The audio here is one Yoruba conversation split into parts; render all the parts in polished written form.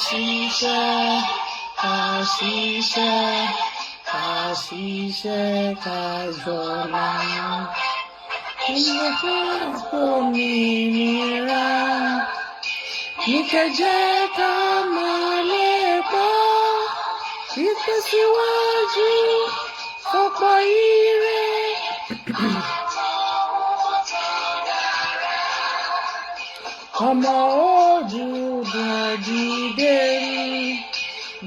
Ṣiṣẹ́, ká ṣiṣẹ́, ká ṣiṣẹ́, ká jọlá. Ilé òmìnira ní kẹjẹ ká máa lépa, ìtẹ̀síwájú fọ́pọ̀ ire. Ọmọ Odùduwà, dìde,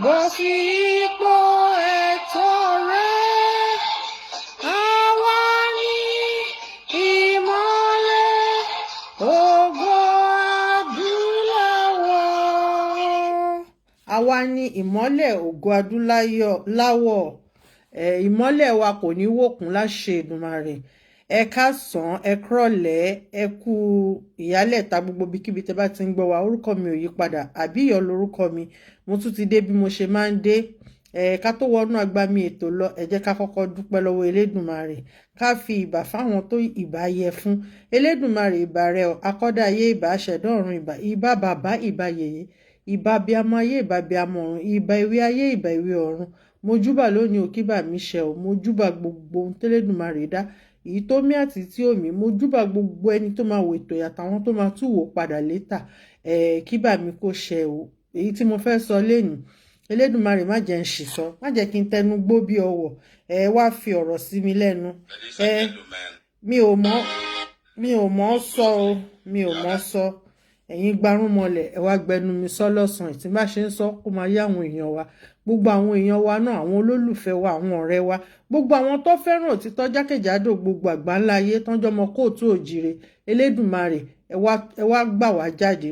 bọ́ sí ipò ẹ̀tọ́ rẹ. Àwa ní ìmọ́lẹ̀ ògo adúláwọ̀. Àwa ní ìmọ́lẹ̀ ògo adúláwọ̀. Ìmọ́lẹ̀ wa kò ní wòkun láṣẹ Èdùmàrè. Ẹ káàsán, ẹ kúrọ̀lẹ́, ẹ kú ìyálẹ̀ta, gbogbo ibikíbi tẹ́ bá ti ń gbọ́ wa. Orúkọ mi ò yí padà, Àbíyọ̀ lórúkọ mi. Mo tún ti dé bí mo ṣe máa ń dé. Ẹ ká tó wọnú agbami ètò lọ, ẹ jẹ́ ká kọ́kọ́ dúpẹ́ lọ́wọ́ Elédùmarè, ká fi ìbà fáwọn tó ìbà yẹ fún. Elédùmarè, ìbà rẹ o. Akọ́dá ayé, ìbà. Aṣẹ̀dá ọ̀run, ìbà. Ìbà bàbá, ìbà yèyé, ìbà bíamọ ayé, ìbà bíamọ ọ̀run, ìbà ìwé ayé, ìbà ìwé ọ̀run. Mo júbà lónìí ò, kíbà mi ṣẹ o. Mo júbà gbogbo ohun tẹ́lẹ̀dùmarè dá, èyí tó mí àti tí ò mí. Mo júbà gbogbo ẹni tó máa wò ètò àtàwọn tó máa tún wò padà later. Kíbà mi kó ṣẹ o. Èyí tí mo fẹ́ sọ lénìí, Elédùmarè, má jẹ́ ń ṣì sọ, má jẹ́ kí n tẹnu gbó bí ọwọ́. Ẹ wá fi ọ̀rọ̀ sí mi lẹ́nu. Ẹ mi ò mọ̀, mi ò mọ̀ sọ o, mi ò mọ̀ sọ. Ẹ̀yin gbarúmọlẹ̀, ẹ wá gbẹnu mi sọ lọ́sàn-án. Tí bá ṣe ń sọ, kó máa yá àwọn èèyàn wa, gbogbo àwọn èèyàn wa náà, àwọn olólùfẹ́ wa, àwọn ọ̀rẹ́ wa, gbogbo àwọn tó fẹ́ràn òtítọ́ jákèjádò gbogbo àgbáńlá ayé, tọ́jọ́ mọ káàárọ̀ oòjíire. Elédùmarè, ẹ wá gbà wá jáde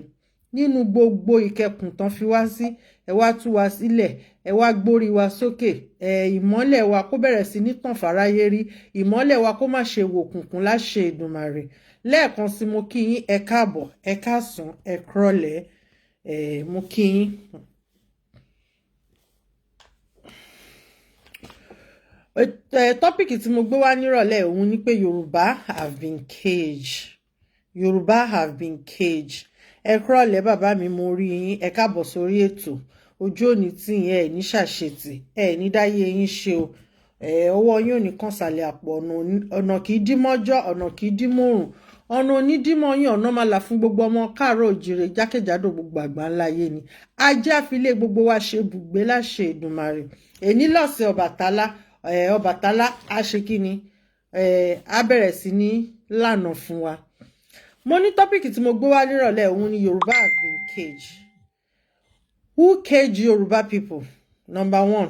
nínú gbogbo ìkẹkùn tán fi wá sí. Ẹ wá tú wa sílẹ̀, ẹ wá gbórí wa sókè. Ẹ ìmọ́lẹ̀ wa kó bẹ̀rẹ̀ sí ní tàn fáráyé rí. Ìmọ́lẹ̀ wa kó má ṣe wòkùnkùn láṣẹ Èdùmàrè. Lẹ́ẹ̀kan sí, mo kí yín, ẹ káàbọ̀, ẹ káàsán, ẹ kúrọ̀lẹ́. Ẹ mo kí yín. Topic tí mo gbé wá nírọ̀lẹ́ òun ni pé Yorùbá have been caged. Yorùbá have been caged. Ẹ kúrọ̀lẹ́ bàbá mi, mo rí yín. Ẹ káàbọ̀ sórí ètò. Ojú òní tí yín, ẹ ní ṣàṣetì, ẹ ní dáyé yín ṣe o. Ẹ ọwọ́ yín ò ní kàn sàlẹ̀ àpò. Ọ̀nà kì í dí mọ́jọ́, ọ̀nà kì í dí mọ́rùn, ọ̀nà onídìímọ̀ yín, ọ̀nà máa là fún gbogbo ọmọ káàárọ̀ òjìrè jákèjádò gbogbo àgbáńlá ayé ni. Ajé àfilé gbogbo wa ṣe bùgbé láṣẹ Èdùmàrè. Èní lọ́sẹ̀ Ọbàtálá. Ọbàtálá á ṣe kí ni, á bẹ̀rẹ̀ sí ní lànà fún wa. Mo ní topic tí mo gbé wá nírọ̀lẹ́ òun ni Yorùbá have been caged. Who cage Yorùbá people? Number one,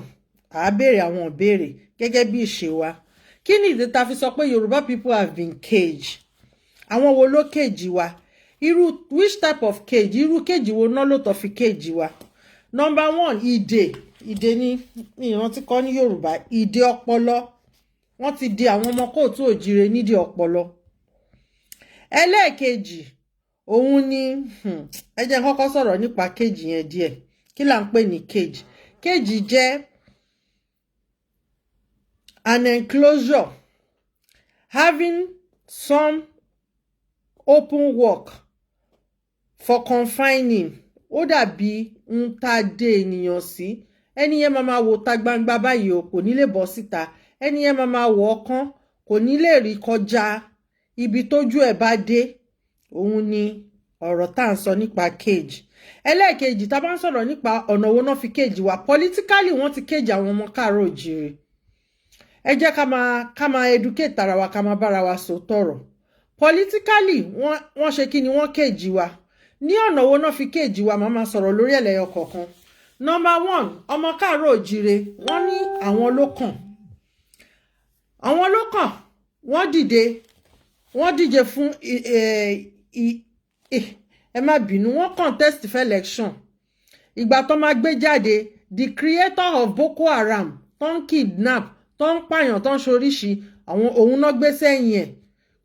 à á béèrè àwọn ìbéèrè gẹ́gẹ́ bí ìṣe wa. Kí ni ìdí tá fi sọ pé Yorùbá people have been caged? Àwọn wo ló cage wa? Irú which type of cage? Irú cage wo náà ló tọ́ fi cage wa? Number one, ìdè. Ìdè ni ìrántí kọ́ ní Yorùbá, ìdè ọpọlọ. Wọ́n ti di àwọn ọmọ káàárọ̀ oòjíire nídìí ọpọlọ. Ẹlẹ́ẹ̀kejì òun ni, ẹ jẹ́ n kọ́kọ́ sọ̀rọ̀ nípa cage yẹn díẹ̀. Kí là ń pè ní cage? Cage jẹ́ an enclosure having some open work for confining. Ó dàbí ń tá a dé ènìyàn sí. Ẹni yẹn máa máa wò ta gbangba báyìí o, kò ní lè bọ́ síta. Ẹni yẹn máa máa wọ̀ ọkàn, kò ní lè rí kọjá ibi tójú ẹ̀ bá dé. Òun ni ọ̀rọ̀ tá à ń sọ nípa cage. Ẹlẹ́ẹ̀kejì, tá a bá ń sọ̀rọ̀ nípa ọ̀nà wo náà fi cage wa politically, wọ́n ti cage àwọn ọmọ káàárọ̀ òjìrè. Ẹ jẹ́ ká máa educate ara wa, ká máa bára wa sọ tọ̀rọ̀. Politically, wọ́n ṣe kí ni, wọ́n cage wa. Ní ọ̀nà wo náà fi cage wa? Máa máa sọ̀rọ̀ lórí ẹ̀lẹ́yọ kọ̀ọ̀kan. Number one, ọmọ káàárọ̀ òjìrè, wọ́n ní àwọn ló kàn, àwọn ló kàn. Wọ́n dìde, wọ́n díje fún, ẹ má bínú, wọ́n contest for election. Ìgbà tó máa gbé jáde, the creator of Boko Haram tó ń kidnap, tó ń pààyàn, tó ń ṣoríṣi àwọn, òun náà gbé sẹ́yìn ẹ̀.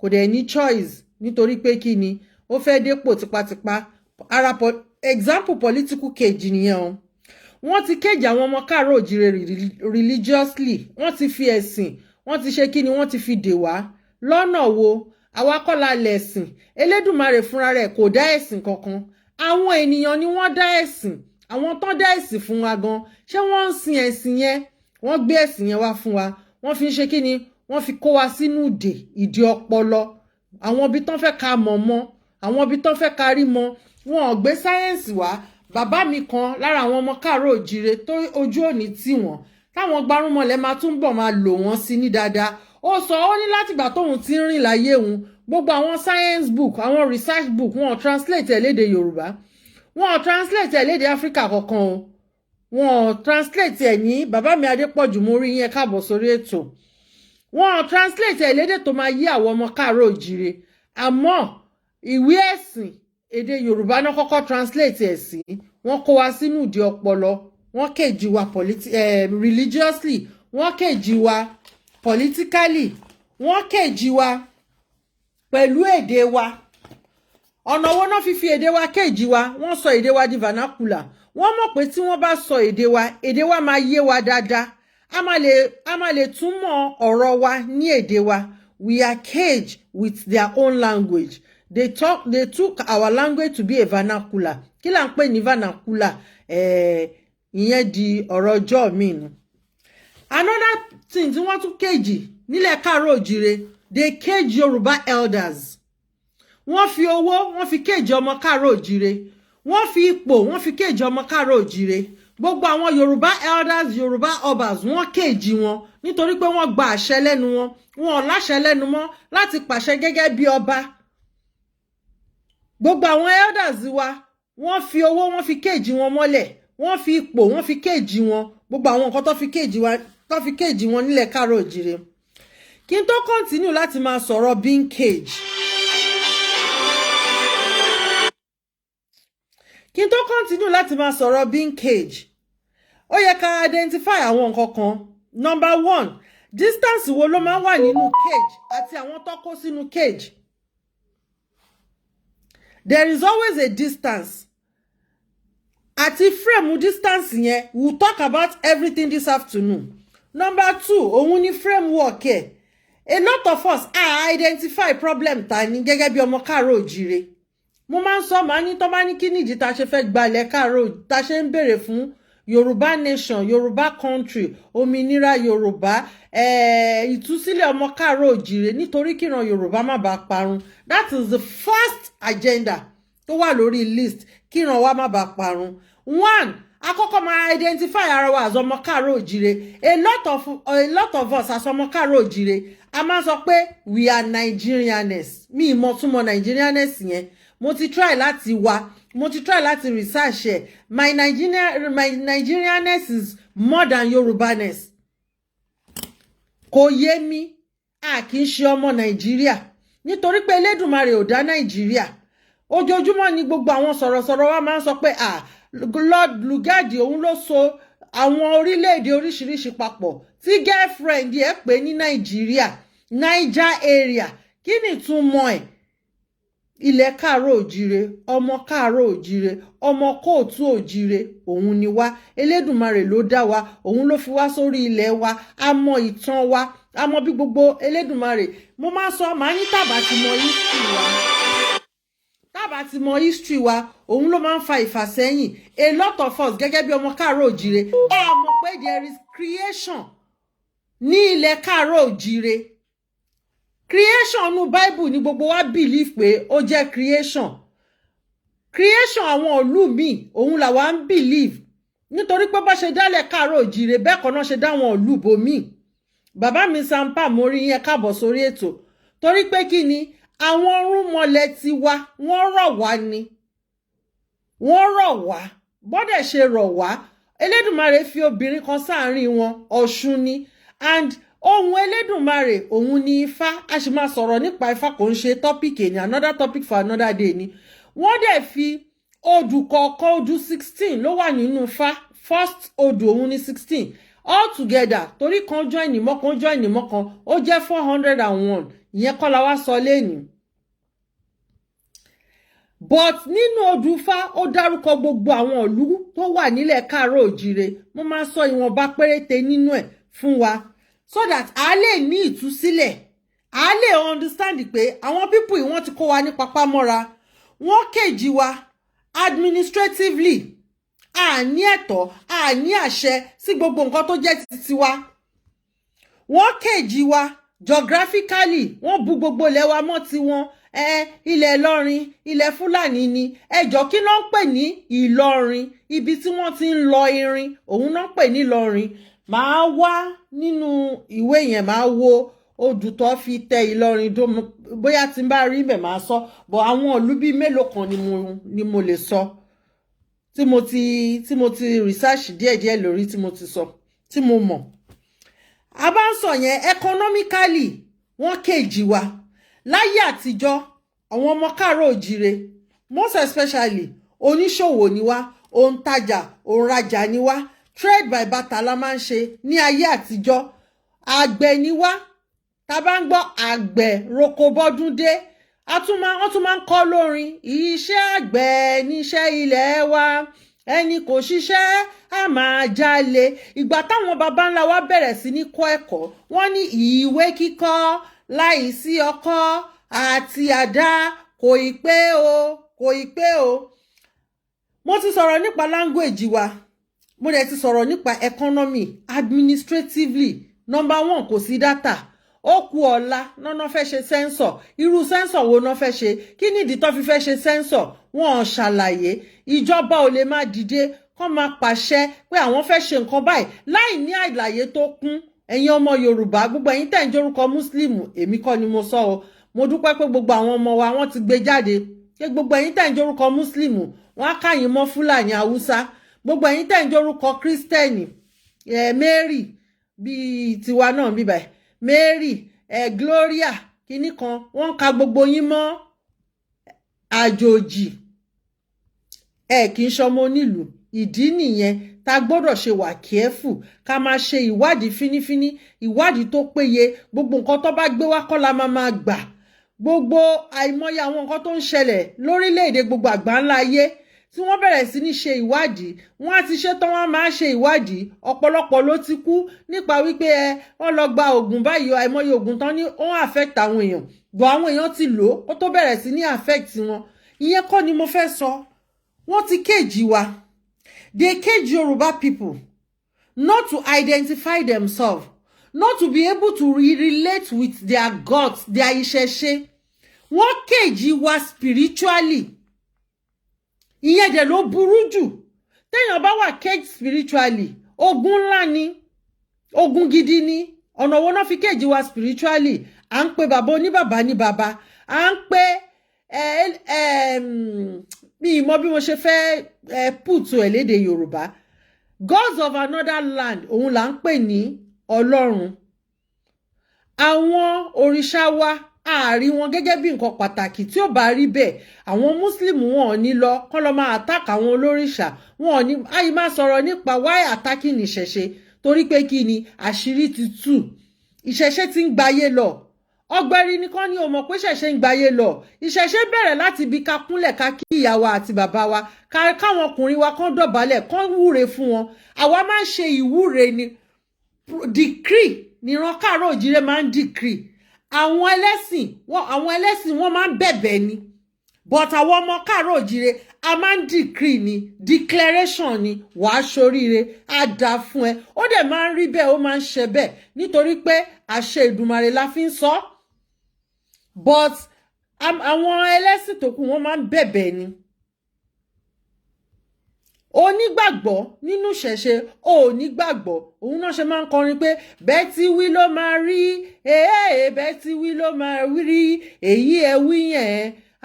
Kò dẹ̀ ní choice, nítorí pé kí ni, ó fẹ́ dépò tipátipá. Ara example political cage nìyẹn o. Wọ́n ti cage àwọn ọmọ káàárọ̀ òjìrè religiously. Wọ́n ti fi ẹ̀sìn, wọ́n ti ṣe kí ni, wọ́n ti fi dè wá. Lọ́nà wo? Àwa kọ́ la lẹ̀sìn. Elédùmarè fúnra rẹ̀ kò dá ẹ̀sìn kankan. Àwọn ènìyàn ni wọ́n dá ẹ̀sìn. Àwọn tán dá ẹ̀sìn fún wa gan, ṣé wọ́n ń sin ẹ̀sìn yẹn? Wọ́n gbé ẹ̀sìn yẹn wá fún wa, wọ́n fi ń ṣe kí ni? Wọ́n fi kó wa sínú ìdè, ìdè ọpọlọ. Àwọn ibi tán fẹ́ ká mọ̀ mọ́, àwọn ibi tán fẹ́ ká rí mọ́. Wọn ò gbé sáyẹ́ǹsì wá. Bàbá mi kan lára àwọn ọmọ káàárọ̀ òjìire tó ojú òní tì wọ́n, táwọn gbarúmọlẹ̀ máa túnbọ̀ máa lò wọ́n sí ní dáadáa, ó sọ, ó ní látìgbà tóun ti ń rìn láyé òun, gbogbo àwọn science book, àwọn research book, wọn ò translate ẹ̀ lédè Yorùbá, wọn ò translate ẹ̀ lédè Áfíríkà kankan o, wọn ò translate ẹ̀ ní. Bàbá mi Adépọ̀jù, mo rí yẹn, káàbọ̀ sórí ètò. Wọn ò translate ẹ̀ lédè tó máa yí àwọn ọmọ káàárọ̀ òjìire. Àmọ́ ìwé ẹ̀sìn, èdè Yorùbá náà kọ́kọ́ translate ẹ̀ sí. Wọ́n kó wa sínú ìdí ọpọlọ, wọ́n cage wa religiously, wọ́n cage wa politically, wọ́n cage wa pẹ̀lú èdè wa. Ọ̀nà wo náà fi fi èdè wa cage wa? Wọ́n sọ èdè wa di vernacular. Wọ́n mọ̀ pé tí wọ́n bá sọ èdè wa, èdè wa máa yé wa dáadáa, a máa lè túmọ̀ ọ̀rọ̀ wa ní èdè wa. We are caged with their own language. They took our language to be a vernacular. Kí là ń pè ní vernacular? Ìyẹn di ọ̀rọ̀ ọjọ́ mi nù. Another thing tí wọ́n tún cage nílẹ̀ káàárọ̀ òjìire, they cage Yorùbá elders. Wọ́n fi owó, wọ́n fi cage ọmọ káàárọ̀ òjìire. Wọ́n fi ipò, wọ́n fi cage ọmọ káàárọ̀ òjìire. Gbogbo àwọn Yorùbá elders, Yorùbá obas, wọ́n cage wọn nítorí pé wọ́n gba àṣẹ lẹ́nu wọn. Wọn ò láṣẹ lẹ́nu mọ́ láti pàṣẹ gẹ́gẹ́ bí ọba. Gbogbo àwọn elders wa, wọ́n fi owó, wọ́n fi cage wọn mọ́lẹ̀. Wọ́n fi ipò, wọ́n fi cage wọn. Gbogbo àwọn nǹkan tó fi cage wa, tó fi cage wọn nílẹ̀ káàárọ̀ òjìire. Kí n tó continue láti máa sọ̀rọ̀ being cage, kí n tó continue láti máa sọ̀rọ̀ being cage, ó yẹ ká identify àwọn nǹkan kan. Number one, distance wo ló máa ń wà nínú cage àti àwọn tó kó sínú cage? There is always a distance. Àti frame distance yẹn, we will talk about everything this afternoon. Number two, òun ni framework ẹ̀. A lot of us are identify problem ta ní gẹ́gẹ́ bí ọmọ káàárọ̀ òjíire. Mo máa ń sọ, màá ní tó bá ní kí nìdí tá a ṣe fẹ́ gbalẹ̀ káàárọ̀, tá a ṣe ń béèrè fún Yorùbá nation, Yorùbá country, òmìnira Yorùbá, ìtúsílẹ̀ ọmọ káàárọ̀ òjíire, nítorí kíran Yorùbá má bàa parun. That is the first agenda tó wà lórí list, kíran wa má bàa parun. One, àkọ́kọ́, máa identify ara wa as ọmọ káàárọ̀ òjíire. A lot of us as ọmọ káàárọ̀ òjíire, a máa sọ pé we are Nigerianness. Mi ì mọ̀ túmọ̀ Nigerianness yẹn. Mo ti try láti wá, mo ti try láti research ẹ̀. My Nigerianness is more than Yorubaness. Kò yé mi. A kì í ṣe ọmọ Nàìjíríà nítorí pé Elédùmarè ò dá Nàìjíríà. Ojoojúmọ́ ni gbogbo àwọn sọ̀rọ̀sọ̀rọ̀ wa máa ń sọ pé, ah, Lord Lugard, òun ló so àwọn orílẹ̀-èdè oríṣiríṣi papọ̀, tí girlfriend ẹ̀ pè ní Nàìjíríà, Niger area. Kí ni ìtumọ̀ ẹ̀? Ilẹ̀ káàárọ̀ òjíire, ọmọ káàárọ̀ òjíire, ọmọ kóòtù òjíire òun ni wá. Elédùmarè ló dá wa, òun ló fi wá sórí ilẹ̀ wa. A mọ ìtàn wa, a mọ bí gbogbo Elédùmarè. Mo máa ń sọ, màá ní tàbá ti mọ history wa, tábà ti mọ history wa, òun ló máa ń fa ìfàsẹ́yìn. A lot of us gẹ́gẹ́ bí ọmọ káàárọ̀ òjíire, a mọ̀ pé there is creation ní ilẹ̀ káàárọ̀ òjíire. Creation nu Bible ní gbogbo wa believe pé ó jẹ́ creation. Creation àwọn ìlú míì, òun làwa ń believe, nítorí pé bá ṣe dálẹ̀ káàárọ̀ òjíire, bẹ́ẹ̀ kan náà ṣe dá àwọn ìlú bòmíì. Bàbá mi Sampa, mo rí yẹn, káàbọ̀ sórí ètò. Torí pé kí ni? Àwọn irúnmọlẹ̀ tiwa, wọ́n rọ̀ wá ni, wọ́n rọ̀ wá. Bọ́dẹ̀ ṣe rọ̀ wá, Elédùmarè fi obìnrin kan sáàárín wọn, Ọ̀ṣun ni. And ohun Elédùmarè, òun ni Ifá. A sì máa sọ̀rọ̀ nípa Ifá, kò ń ṣe topic ní, another topic for another day ni. Wọ́n dẹ̀ fi odù kọ̀ọ̀kan, odù 16 ló wà nínú Ifá. First odù, òun ni 16 all together, torí kan join mọ́ kan, join mọ́ kan, ó jẹ́ 401. Ìyẹn kọ́ la wá sọ lẹ́nìí. But nínú odù Ifá, ó dárúkọ gbogbo àwọn ìlú tó wà nílẹ̀ káàárọ̀ òjíire. Mo máa sọ ìwọ̀nba péréte nínú ẹ̀ fún wa so that a lè ní ìtúsílẹ̀, a lè understand pé àwọn people yìí, wọ́n ti kó wa ní papá mọ́ra. Wọ́n cage wa administratively. A ní ẹ̀tọ́, a ní àṣẹ sí gbogbo nǹkan tó jẹ́ ti tiwa. Wọ́n cage wa geographically, wọ́n bu gbogbo ilẹ̀ wa mọ́ tiwọn. Ẹ ilẹ̀ Ìlọrin, ilẹ̀ Fúlàní ni. Ẹjọ́, kí ló ń pè ní Ìlọrin? Ibi tí wọ́n ti ń lọ irin, òun náà ń pè ní Ìlọrin. Màá wá nínú ìwé yẹn, màá wo odù tó fi tẹ Ìlọrin dó. Bóyá tí n bá rí ibẹ̀, máa sọ bọ̀. Àwọn ìlú bíi mélòó kan ni mo lè sọ tí mo ti research díẹ̀díẹ̀ lórí, tí mo ti sọ, tí mo mọ̀. A bá ń sọ yẹn, economically, wọ́n cage wa. Láyé àtijọ́, àwọn ọmọ káàárọ̀ òjìire, most especially oníṣòwò ni wá, òǹtajà, òǹrajà ni wá. Trade by barter la máa ń ṣe ní ayé àtijọ́. Àgbẹ̀ ni wá. Tá bá ń gbọ́ àgbẹ̀ roko bọ́dún dé, wọ́n tún máa ń kọ́ lórin: iṣẹ́ àgbẹ̀ níṣẹ́ ilẹ̀ wa, ẹni kò ṣiṣẹ́ á máa jalè. Ìgbà táwọn baba ńlá wa bẹ̀rẹ̀ sí ní kọ́ ẹ̀kọ́, wọ́n ní ìwé kíkọ́ láì sí ọkọ́ àti àdá kò ì pé o, kò ì pé o. Mo ti sọ̀rọ̀ nípa language wa, mo dẹ̀ ti sọ̀rọ̀ nípa economy. Administratively, number one, kò sí data. Ó kù ọ̀la nọ́nà fẹ́ ṣe census. Irú census wo náà fẹ́ ṣe? Kí nìdí tó fi fẹ́ ṣe census? Wọn ò ṣàlàyé. Ìjọba ò lè má dìde kọ́ máa pàṣẹ pé àwọn fẹ́ ṣe nǹkan báyìí láì ní àlàyé tó kún. Ẹ̀yin ọmọ Yorùbá, gbogbo ẹ̀yin tẹ̀ ń jórúkọ Muslim, èmi kọ́ ni mo sọ o. Mo dúpẹ́ pé gbogbo àwọn ọmọ wa, wọ́n ti gbé jáde pé gbogbo ẹ̀yin tẹ̀ ń jórúkọ Muslim, wọ́n á káyìn mọ́ Fúlàní, Haúsá. Gbogbo ẹ̀yin tẹ̀ ń jórúkọ Christian, Mary bíi tiwa náà bíbá ẹ̀, Mary, Gloria kinní kan, wọ́n ń ka gbogbo yín mọ́ àjòjì. Ẹ kì í ṣọmọ onílùú. Ìdí nìyẹn tá a gbọ́dọ̀ ṣe wà careful, ká máa ṣe ìwádìí fínífíní, ìwádìí tó péye. Gbogbo nǹkan tó bá gbé wá kọ́ la máa máa gbà. Gbogbo àìmọye àwọn nǹkan tó ń ṣẹlẹ̀ lórílẹ̀‐èdè gbogbo àgbáńlá ayé, tí wọ́n bẹ̀rẹ̀ sí ní ṣe ìwádìí, wọ́n á ti ṣe tán, wọ́n máa ṣe ìwádìí. Ọ̀pọ̀lọpọ̀ ló ti kú nípa wípé wọ́n lọ gba oògùn báyìí. Àìmọye oògùn tán ní ó ń affect àwọn èèyàn gbọ́, àwọn èèyàn ti lò ó kó tó bẹ̀rẹ̀ sí ní affect wọn. Ìyẹn kọ́ ni mo fẹ́ sọ. Wọ́n ti cage wa. They cage Yoruba people not to identify themselves, not to be able to relate with their gods, their ìṣẹ̀ṣe. Wọ́n cage wa spiritually. Ìyẹn dẹ̀ ló burú jù. Téèyàn bá wà caged spiritually, ogun ńlá ni, ogun gidi ni. Ọ̀nà wo náà fi cage wa spiritually? À ń pe bàbá oníbàbá ní bàbá, à ń pe ẹ ẹ mi ì mọ bí mo ṣe fẹ́ put ẹ̀ lédè Yorùbá, gods of another land, òun là ń pè ní Ọlọ́run. Àwọn òrìṣà wa, ààrí wọn gẹ́gẹ́ bí nǹkan pàtàkì. Tí ó bá rí bẹ́ẹ̀, àwọn Muslim, wọn ò ní lọ kọ́ lọ́ máa attack àwọn olórìṣà. Wọn ò ní àyè máa sọ̀rọ̀ nípa why attacking ìṣẹ̀ṣe, torí pé kí ni? Àṣírí ti tú, ìṣẹ̀ṣe ti ń gbayé lọ. Ọ̀gbẹ̀rì nìkan ni ò mọ̀ pé ìṣẹ̀ṣe ń gbayé lọ. Ìṣẹ̀ṣe bẹ̀rẹ̀ láti ibi ká kúnlẹ̀, ká kí ìyá wa àti bàbá wa, ká káwọn ọkùnrin wa kán dọ̀bálẹ̀, kán wúre fún wọn. Àwa máa ń ṣe ìwúre ni, decree níran káàárọ̀ òjìrè máa ń decree. Àwọn ẹlẹ́sìn wọn máa ń bẹ̀bẹ̀ ni, but àwọn ọmọ káàárọ̀ òjìrè, a máa ń decree ni, declaration ni. Wàá ṣoríire, á dáa fún ẹ. Ó dẹ̀ máa ń rí bẹ́ẹ̀, ó máa ń ṣe bẹ́ẹ̀, nítorí pé àṣẹ Ìdùmarè la fi ń sọ. But àwọn ẹlẹ́sìn tó kù, wọ́n máa ń bẹ̀bẹ̀ ni. Onígbàgbọ́ nínú ìṣẹ̀ṣe, ò nígbàgbọ́, òun náà ṣe máa ń kọrin pé bẹ́ẹ̀ tí wí ló máa rí, ee, bẹ́ẹ̀ tí wí ló máa rí, èyí ẹ wí yẹn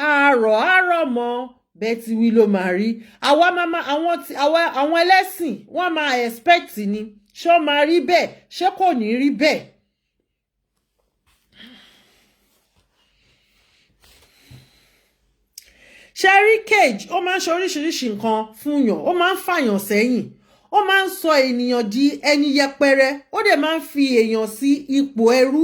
àárọ̀ àárọ̀ mọ́, bẹ́ẹ̀ tí wí ló máa rí. Àwa máa àwọn tí àwọn ẹlẹ́sìn, wọ́n máa expect ni, ṣé ó máa rí bẹ́ẹ̀, ṣé kò ní rí bẹ́ẹ̀? Ṣẹ́rí, cage, ó máa ń ṣe oríṣiríṣi nǹkan fún yàn. Ó máa ń fàyàn sẹ́yìn, ó máa ń sọ ènìyàn di ẹni yẹpẹrẹ, ó dẹ̀ máa ń fi èèyàn sí ipò ẹrú.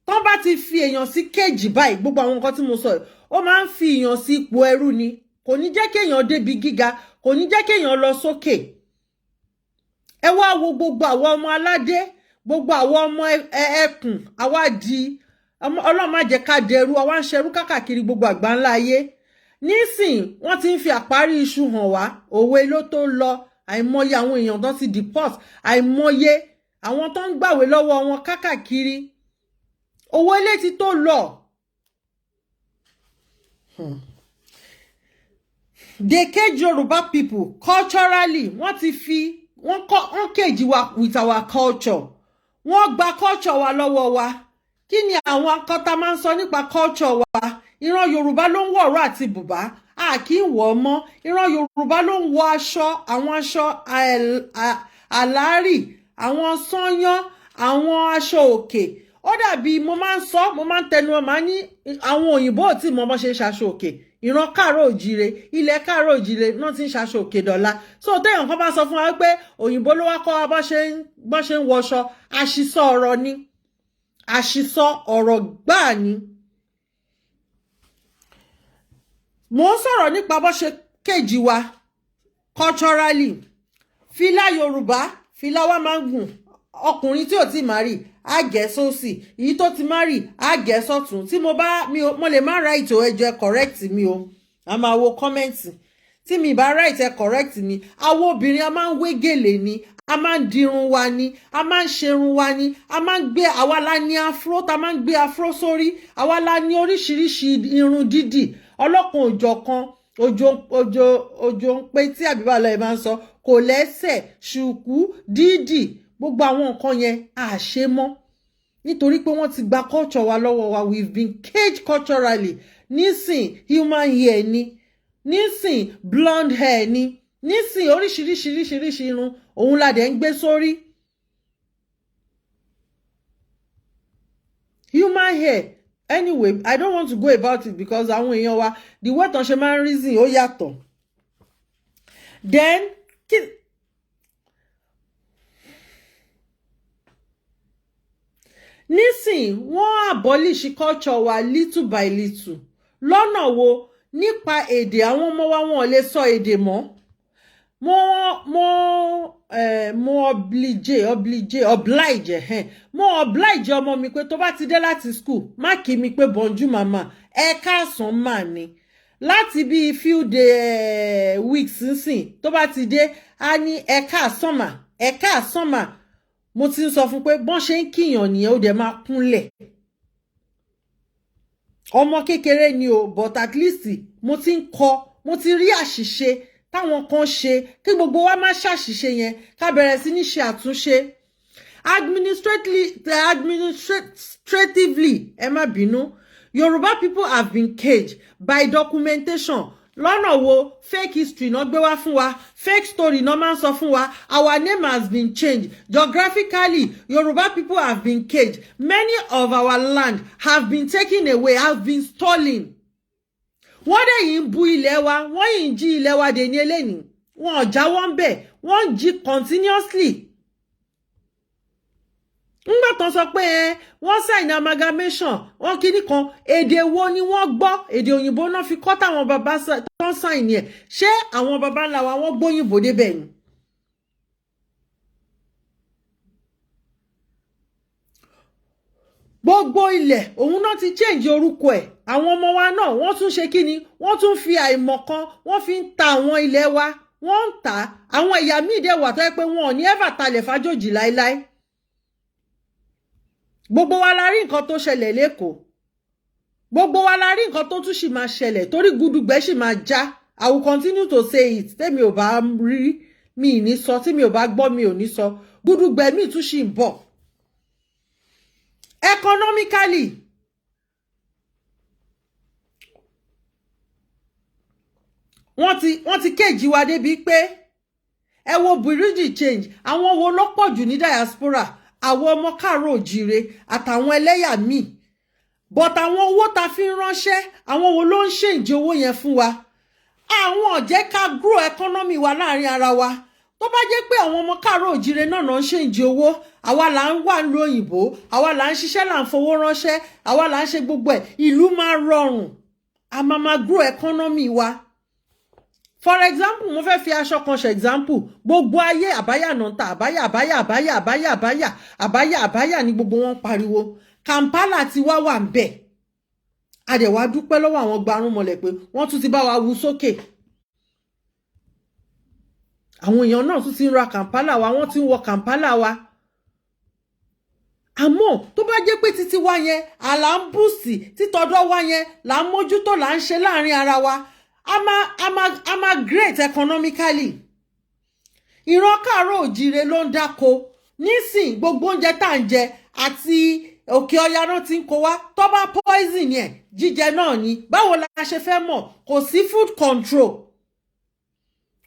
Tán bá ti fi èèyàn sí cage báyìí, gbogbo àwọn nǹkan tí mo sọ yìí, ó máa ń fi èèyàn sí ipò ẹrú ni. Kò ní jẹ́ kéèyàn débi gíga, kò ní jẹ́ kéèyàn lọ sókè. Ẹ wá wo gbogbo àwọn ọmọ aládé, gbogbo àwọn ọmọ ẹkùn, àwa di, Ọlọ́run má jẹ́ ká dẹrú, àwa ń ṣerú kákàkiri gbogbo àgbáńlá ayé. Nísìn wọ́n ti ń fi àparí iṣu hàn wá, òwe ló tó lọ. Àìmọye àwọn èèyàn tó ti deport, àìmọye àwọn tó ń gbàwé lọ́wọ́ wọn kákàkiri. Owó ilé ti tó lọ. They cage Yoruba people culturally. Wọ́n ti fi wọ́n kọ́, wọ́n cage wa with our culture. Wọ́n gba culture wa lọ́wọ́ wa. Kí ni àwọn akọ́ta máa ń sọ nípa culture wa? Ìran Yorùbá ló ń wọ̀ ọ̀rọ̀ àti bùbá, a kì í wọ̀ ọ́ mọ́. Ìran Yorùbá ló ń wọ aṣọ, àwọn aṣọ àlárì, àwọn sányán, àwọn aṣọ òkè. Ó dàbí mo máa ń sọ, mo máa ń tẹnu ọ, máa ní àwọn òyìnbó ò tí mọ bó ṣe ń ṣaṣọ òkè. Ìran káàárọ̀ òjìire, ilẹ̀ káàárọ̀ òjìire náà ti ń ṣaṣọ òkè dọ̀la. So téèyàn kan bá sọ fún wa pé òyìnbó ló wá kọ́ wa bó ṣe ń wọṣọ, àṣìsọ ọ̀rọ̀ ni, àṣìsọ ọ̀rọ̀ gbáà ni. Mo ń sọ̀rọ̀ nípa bó ṣe cage wa culturally. Fìlà Yorùbá, fìlà wa máa ń gùn. Ọkùnrin tí ò tí marry á gẹ̀ sósì, èyí tó ti marry á gẹ̀ sọ́tún. Tí mo bá mi ò, mo lè má right o, ẹ jọ̀ọ́, correct mi o. A máa wo comment. Tí mi bá right, ẹ correct mi. Àwọn obìnrin, a máa ń wé gèlè ni, a máa ń dirun wa ni, a máa ń ṣerun wa ni, a máa ń gbé, àwa la ní afro tá a máa ń gbé afro sórí, àwa la ní oríṣiríṣi irun dídì ọlọ́kan òjọ̀kan, òjò òjò òjò ń pé tí àbíbá lọ́ọ́ máa ń sọ kò lẹ́sẹ̀, ṣùkú dídì, gbogbo àwọn nǹkan yẹn à ṣe mọ́ nítorí pé wọ́n ti gba culture wa lọ́wọ́ wa. We've been caged culturally. Nísìn, human hair ni, nísìn, blonde hair ni, nísìn, oríṣiríṣi oríṣiríṣi irun òun la dẹ̀ ń gbé sórí. Human hair, anyway, I don't want to go about it because àwọn èèyàn wa, the way tán ṣe máa ń reason, ó yàtọ̀. Then kí. Nísìn, wọ́n abolish culture wa little by little. Lọ́nà wo? Nípa èdè. Àwọn ọmọ wa, wọn ò lè sọ èdè mọ́. Mo oblige mo oblige ọmọ mi pé tó bá ti dé láti school, má kí mi pé "Bonjour, mama", "Ẹ káàsán mà" ni. Láti bíi few day, weeks nsìn, tó bá ti dé, á ní, "Ẹ káàsán mà, ẹ káàsán mà." Mo ti ń sọ fún pé bọ́n ṣe ń kíyàn nìyẹn, ó dẹ̀ máa kúnlẹ̀. Ọmọ kékeré ni o, but at least mo ti ń kọ́. Mo ti rí àṣìṣe táwọn kan ṣe, kí gbogbo wa má ṣàṣìṣe yẹn, ká bẹ̀rẹ̀ sí ní ṣe àtúnṣe. Administratively, ẹ má bínú, Yorùbá people have been caged by documentation. Lọ́nà wo? Fake history náà gbé wá fún wa, fake story náà máa ń sọ fún wa. Our name has been changed. Geographically, Yoruba people have been caged. Many of our land have been taken away, have been stolen. Wọ́n dẹ̀ yìí ń bu ilẹ̀ wa, wọ́n yìí ń jí ilẹ̀ wa dè ní eléyìí. Wọn ò jáwọ́ ń bẹ̀, wọ́n ń jí continuously. Ńgbà tán sọ pé ẹ wọ́n sign amalgamation, wọ́n kíní kan, èdè wo ni wọ́n gbọ́? Èdè òyìnbó náà fi kọ́ táwọn bàbá tán sign yẹn. Ṣé àwọn bàbá ńlá wa, wọ́n gbóyìnbó débẹ̀ ni? Gbogbo ilẹ̀ òun náà ti change orúkọ ẹ̀. Àwọn ọmọ wa náà, wọ́n tún ṣe kí ni? Wọ́n tún fi àìmọ̀ kan, wọ́n fi ń ta àwọn ilẹ̀ wa, wọ́n ń tà á. Àwọn ẹ̀yà míì dẹ̀ wà tó yẹ pé wọn ò ní ever talẹ̀ fájòjì láéláé. Gbogbo wa la rí nǹkan tó ṣẹlẹ̀ l'Ékòó. Gbogbo wa la rí nǹkan tó tún sì máa ṣẹlẹ̀, torí gudugbẹ́ sì máa já. I will continue to say it. Tẹ́mi ò bá rí, mi ì ní sọ. Tí mi ò bá gbọ́, mi ò ní sọ. Gudugbẹ́ mi tún sì ń bọ̀. Economically, wọ́n ti cage wa débi pé ẹ wo bureau de change. Àwọn wo ló pọ̀ jù ní diaspora? Àwọn ọmọ káàárọ̀ òjíire àtàwọn ẹlẹ́yà míì. But àwọn owó ta fi ń ránṣẹ́, àwọn wo ló ń change owó yẹn fún wa? Àwọn ò jẹ́ ká grow economy wa láàrin ara wa. Tó bá jẹ́ pé àwọn ọmọ káàárọ̀ òjíire náà náà ń change owó, àwa là ń wà nílùú òyìnbó, àwa là ń ṣiṣẹ́, là ń fowó ránṣẹ́, àwa là ń ṣe gbogbo ẹ̀, ìlú máa rọrùn, a máa máa grow economy wa. For example, mo fẹ́ fi aṣọ kan ṣe example. Gbogbo ayé, àbáyà náà ń ta àbáyà, àbáyà, àbáyà, àbáyà, àbáyà, àbáyà, àbáyà ní gbogbo wọn pariwo. Kampala ti wá wà ń bẹ̀. A dẹ̀ wá dúpẹ́ lọ́wọ́ àwọn gbarúnmọlẹ̀ pé wọ́n tún ti bá wa wú sókè. Àwọn èèyàn náà tún ti ń ra Kampala wa, wọ́n ti ń wọ Kampala wa. Àmọ́ tó bá jẹ́ pé títí wa yẹn àlà ń bùsì, títọ́dọ̀ wa yẹn là ń mójútó, là ń ṣe láàrin ara wa, a máa great economically. Ìran káàárọ̀ òjìire ló ń dáko nísìn. Gbogbo oúnjẹ tá à ń jẹ àti òkè ọya náà ti ń kó wá. Tó bá poison yẹn, jíjẹ náà ni. Báwo la ṣe fẹ́ mọ̀? Kò sí food control,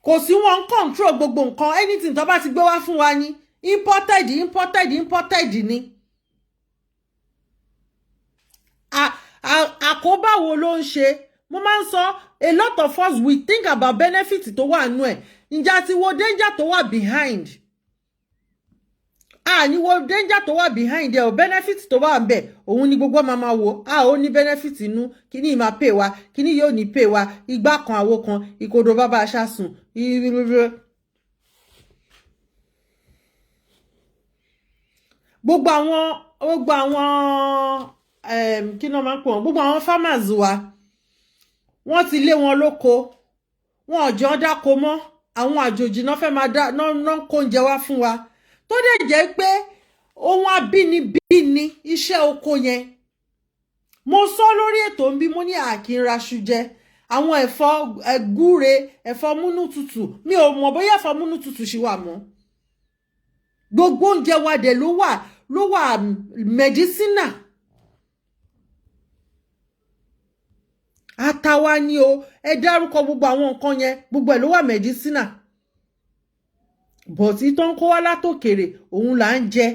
kò sí wọn control gbogbo nǹkan. Anything tó bá ti gbé wá fún wa ní imported, imported, imported ni. Àkóbá wo ló ń ṣe? Mo máa ń sọ, a lot of us, we think about benefit tó wà nú ẹ̀. Ǹjẹ́ àti wo danger tó wà behind? A ní wo danger tó wà behind ẹ o. Benefit tó wà ńbẹ̀, òun ni gbogbo máa ma wo. A ó ní benefit inú kíní máa pay wa, kíní yóò ní pay wa. Igbá kan, àwo kan, ìkodo bàbá aṣáṣùn. Gbogbo àwọn kí náà máa ń pè wọ́n, gbogbo àwọn farmers wa, wọ́n ti lé wọn lóko, wọn ò jọ dáko mọ́. Àwọn àjòjì náà fẹ́ máa dá náà kó oúnjẹ wá fún wa, tó dẹ̀ jẹ́ pé ohun abínibí ni iṣẹ́ oko yẹn. Mo sọ lórí ètò ń bí, mo ní àkínraṣu jẹ àwọn ẹ̀fọ́ ẹ̀gúre, ẹ̀fọ́ múnútutù. Mi ò mọ̀ bóyá ẹ̀fọ́ múnútutù ṣì wà mọ́. Gbogbo oúnjẹ wa dẹ̀ ló wà medicinal. Àtàwa ni o, ẹ dárúkọ gbogbo àwọn nǹkan yẹn, gbogbo ẹ̀ ló wà medicinal, but tó ń kó wá látòkèrè, òun là ń jẹ.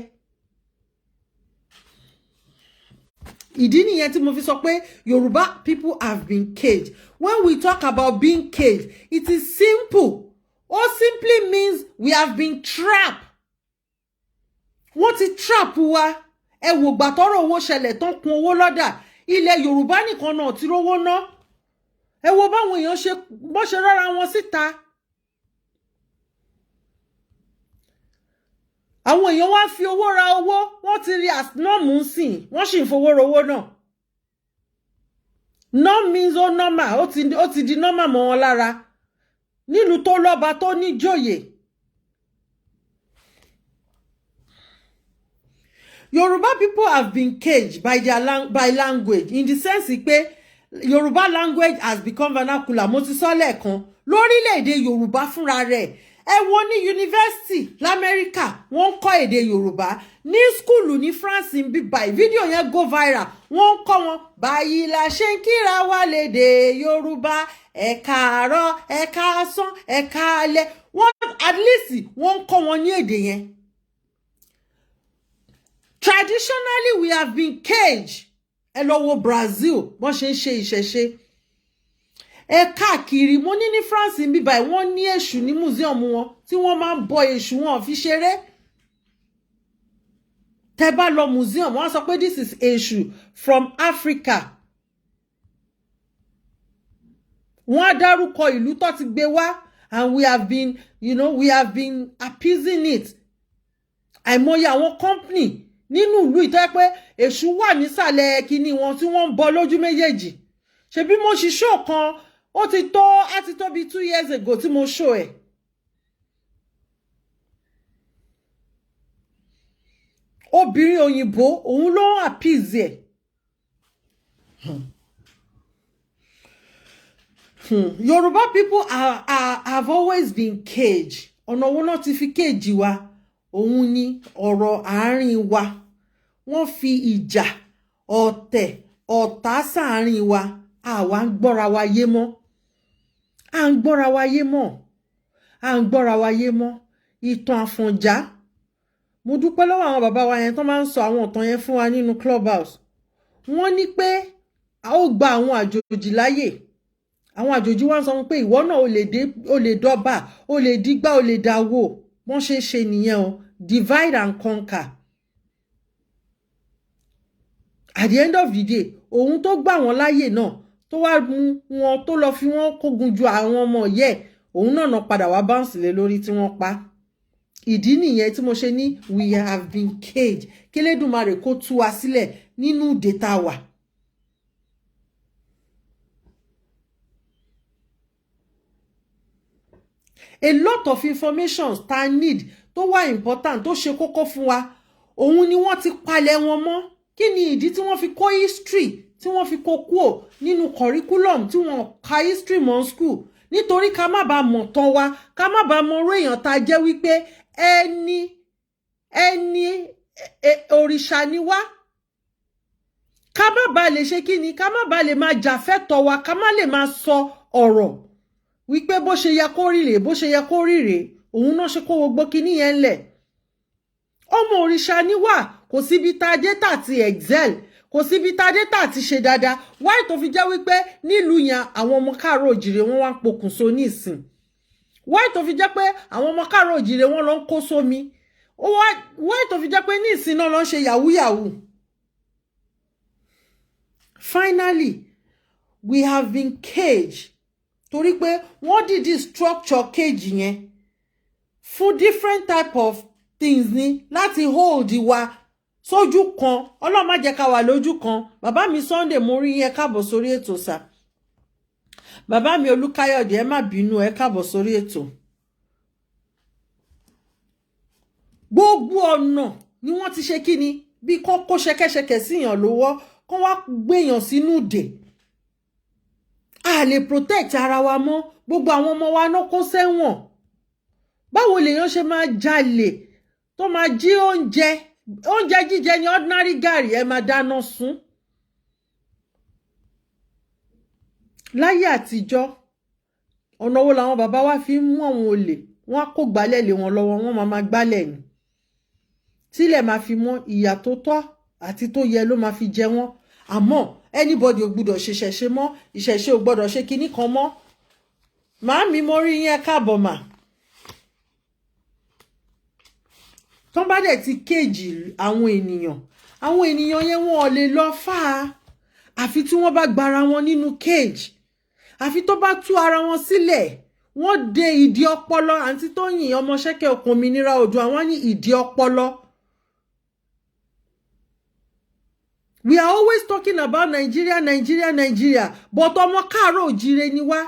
Ìdí nìyẹn tí mo fi sọ pé Yorùbá people have been caged. When we talk about being caged, it is simple. Ó simply means we have been trapped. Wọ́n ti trap wa. Ẹ wò gbà tọ́rọ̀ owó ṣẹlẹ̀ tán, kun owó lọ́dà, ilẹ̀ Yorùbá nìkan náà ti rówó ná. Ẹ wo báwọn èèyàn ṣe bọ́ ṣe rárá wọn síta. Àwọn èèyàn wá fi owó ra owó. Wọ́n ti rí as norm ń sìn, wọ́n sì ń fowó rówó náà. Norm means ó normal, ó ti di normal mọ́ wọn lára nílùú tó lọ́ba, tó níjòyè. Yoruba people have been caged by language, in the sense pé Yoruba language has become vernacular. Mo ti sọ lẹ́ẹ̀kan, lórílẹ̀‐èdè Yorùbá fúnra rẹ̀, ẹ wo ní yunifásitì lamẹ́ríkà, wọ́n ń kọ́ èdè Yorùbá ní school. Ní France ń bí báyìí, fídíò yẹn go viral, wọ́n ń kọ́ wọn, báyìí la ṣe ń kíra wa lédè Yorùbá, ẹ káàárọ̀, ẹ káàsán, ẹ káalẹ́. Wọ́n at least wọ́n ń kọ́ wọn ní èdè yẹn. Traditionally, we have been caged. Ẹ lọ wo Brazil, bọ́n ṣe ń ṣe ìṣẹ̀ṣe ẹ káàkiri. Mo ní ní France ń bí báyìí, wọ́n ní èṣù ní museum wọn tí wọ́n máa ń bọ èṣù, wọn fi ṣeré. Tẹ́ bá lọ museum, wọ́n sọ pé this is èṣù from Africa. Wọ́n á dárúkọ ìlú tó ti gbé wá, and we have been appeasing it. Àìmọye àwọn company nínú ìlú ìtọ́ pé èṣù wà nísàlẹ̀ kínní wọn tí wọ́n ń bọ lójú méjèèjì. Ṣebí mo ṣì show kan, ó ti tó, á ti tó bíi 2 years ago tí mo show ẹ̀. Obìnrin òyìnbó, òun ló ń appease ẹ̀. Yoruba people have always been caged. Ọ̀nà wo náà ti fi cage wa? Òun ni ọ̀rọ̀ àárín wa. Wọ́n fi ìjà, ọ̀tẹ̀, ọ̀tá sáàárín wa. Àwa ń gbọ́ra wa yé mọ́, à ń gbọ́ra wa yé mọ́, à ń gbọ́ra wa yé mọ́. Ìtàn Àfọ̀njá, mo dúpẹ́ lọ́wọ́ àwọn bàbá wa yẹn tó máa ń sọ àwọn ìtàn yẹn fún wa nínú clubhouse. Wọ́n ní pé a ó gba àwọn àjòjì láyè. Àwọn àjòjì wá ń sọ pé ìwọ náà o lè dọ́bà, o lè dígbà, o lè dáwó. Wọ́n ṣe é ṣe nìyẹn o, divide and conquer. At the end of the day, òun tó gbà wọ́n láyè náà, tó wá mú wọn, tó lọ fi wọ́n kógun ju àwọn ọmọ yẹ, òun náà náà padà wá bounce lé lórí tí wọ́n pa. Ìdí nìyẹn tí mo ṣe ní we have been caged. Kélédùmarè kó tú wa sílẹ̀ nínú ìdè tá a wà. A lot of information tá a need, tó wà important, tó ṣe kókó fún wa, òun ni wọ́n ti palẹ̀ wọn mọ́. Kí ni ìdí tí wọ́n fi kó history, tí wọ́n fi kó kúò nínú curriculum, tí wọ́n ka history mọ́ school? Nítorí ká má bàa mọ̀ tán wa, ká má bàa mọ orú èèyàn tá a jẹ́, wípé ẹni òrìṣà ni wá, ká má bàa lè ṣe kí ni, ká má bàa lè máa jà fẹ́tọ̀ wa, ká má lè máa sọ ọ̀rọ̀ wípé bó ṣe yẹ kó rí rèé, bó ṣe yẹ kó rí rèé. Òun náà ṣe kó gbogbo kinní yẹn lẹ̀. Ọmọ òrìṣà ni wá. Kò síbi tá a dé tà ti excel, kò síbi tá a dé tà ti ṣe dáadáa. Wáyé tó fi jẹ́ wípé nílùú yẹn, àwọn ọmọ káàárọ̀ òjìrè, wọ́n wá ń pokùnso ní ìsìn? Wáyé tó fi jẹ́ pé àwọn ọmọ káàárọ̀ òjìrè, wọ́n lọ ń kó sómi? Wáyé tó fi jẹ́ pé ní ìsìn náà lọ ń ṣe yahoo yahoo? Finally, we have been caged, torí pé wọ́n dìdí structure cage yẹn fún different type of things ni, láti hold wa sójú kan. Ọlọ́run má jẹ́ ká wà lójú kan. Bàbá mi Sunday, mo rí yẹn, káàbọ̀ sórí ètò sà. Bàbá mi Olúkáyọ̀dé, ẹ má bínú, ẹ káàbọ̀ sórí ètò. Gbogbo ọ̀nà ni wọ́n ti ṣe kí ni, bí kán kó ṣẹ̀kẹ̀ṣẹ̀kẹ̀ síyàn lọ́wọ́, kán wá gbéyàn sínú ìdè. A lè protect ara wa mọ́. Gbogbo àwọn ọmọ wa náà kó sẹ́wọ̀n. Báwo lèèyàn ṣe máa jalè, tó máa jí oúnjẹ? Oúnjẹ jíjẹ ní ordinary gàrí, ẹ máa dáná sun. Láyé àtijọ́, ọ̀nà wo làwọn bàbá wa fi ń mú àwọn olè? Wọ́n á kó gbálẹ̀ lé wọn lọ́wọ́, wọ́n máa máa gbálẹ̀ ni tílẹ̀ máa fi mọ́. Ìyà tó tọ́ àti tó yẹ ló máa fi jẹ wọ́n. Àmọ́ anybody ò gbúdọ̀ ṣe ìṣẹ̀ṣe mọ́, ìṣẹ̀ṣe ò gbọ́dọ̀ ṣe kinní kan mọ́. Màámi, mo rí yín, ẹ káàbọ̀ mà. Tán bá dẹ̀ ti cage àwọn ènìyàn, àwọn ènìyàn yẹn, wọn ò lè lọ fà á, àfi tí wọ́n bá gbara wọn nínú cage, àfi tó bá tú ara wọn sílẹ̀. Wọ́n de ìdí ọpọlọ. Àǹtí Tóyìn ọmọṣẹ́kẹ̀ okùn òmìnira òjò, àwọn ní ìdí ọpọlọ. We are always talking about Nigeria, Nigeria, Nigeria, but ọmọ káàárọ̀ òjíire ni wá.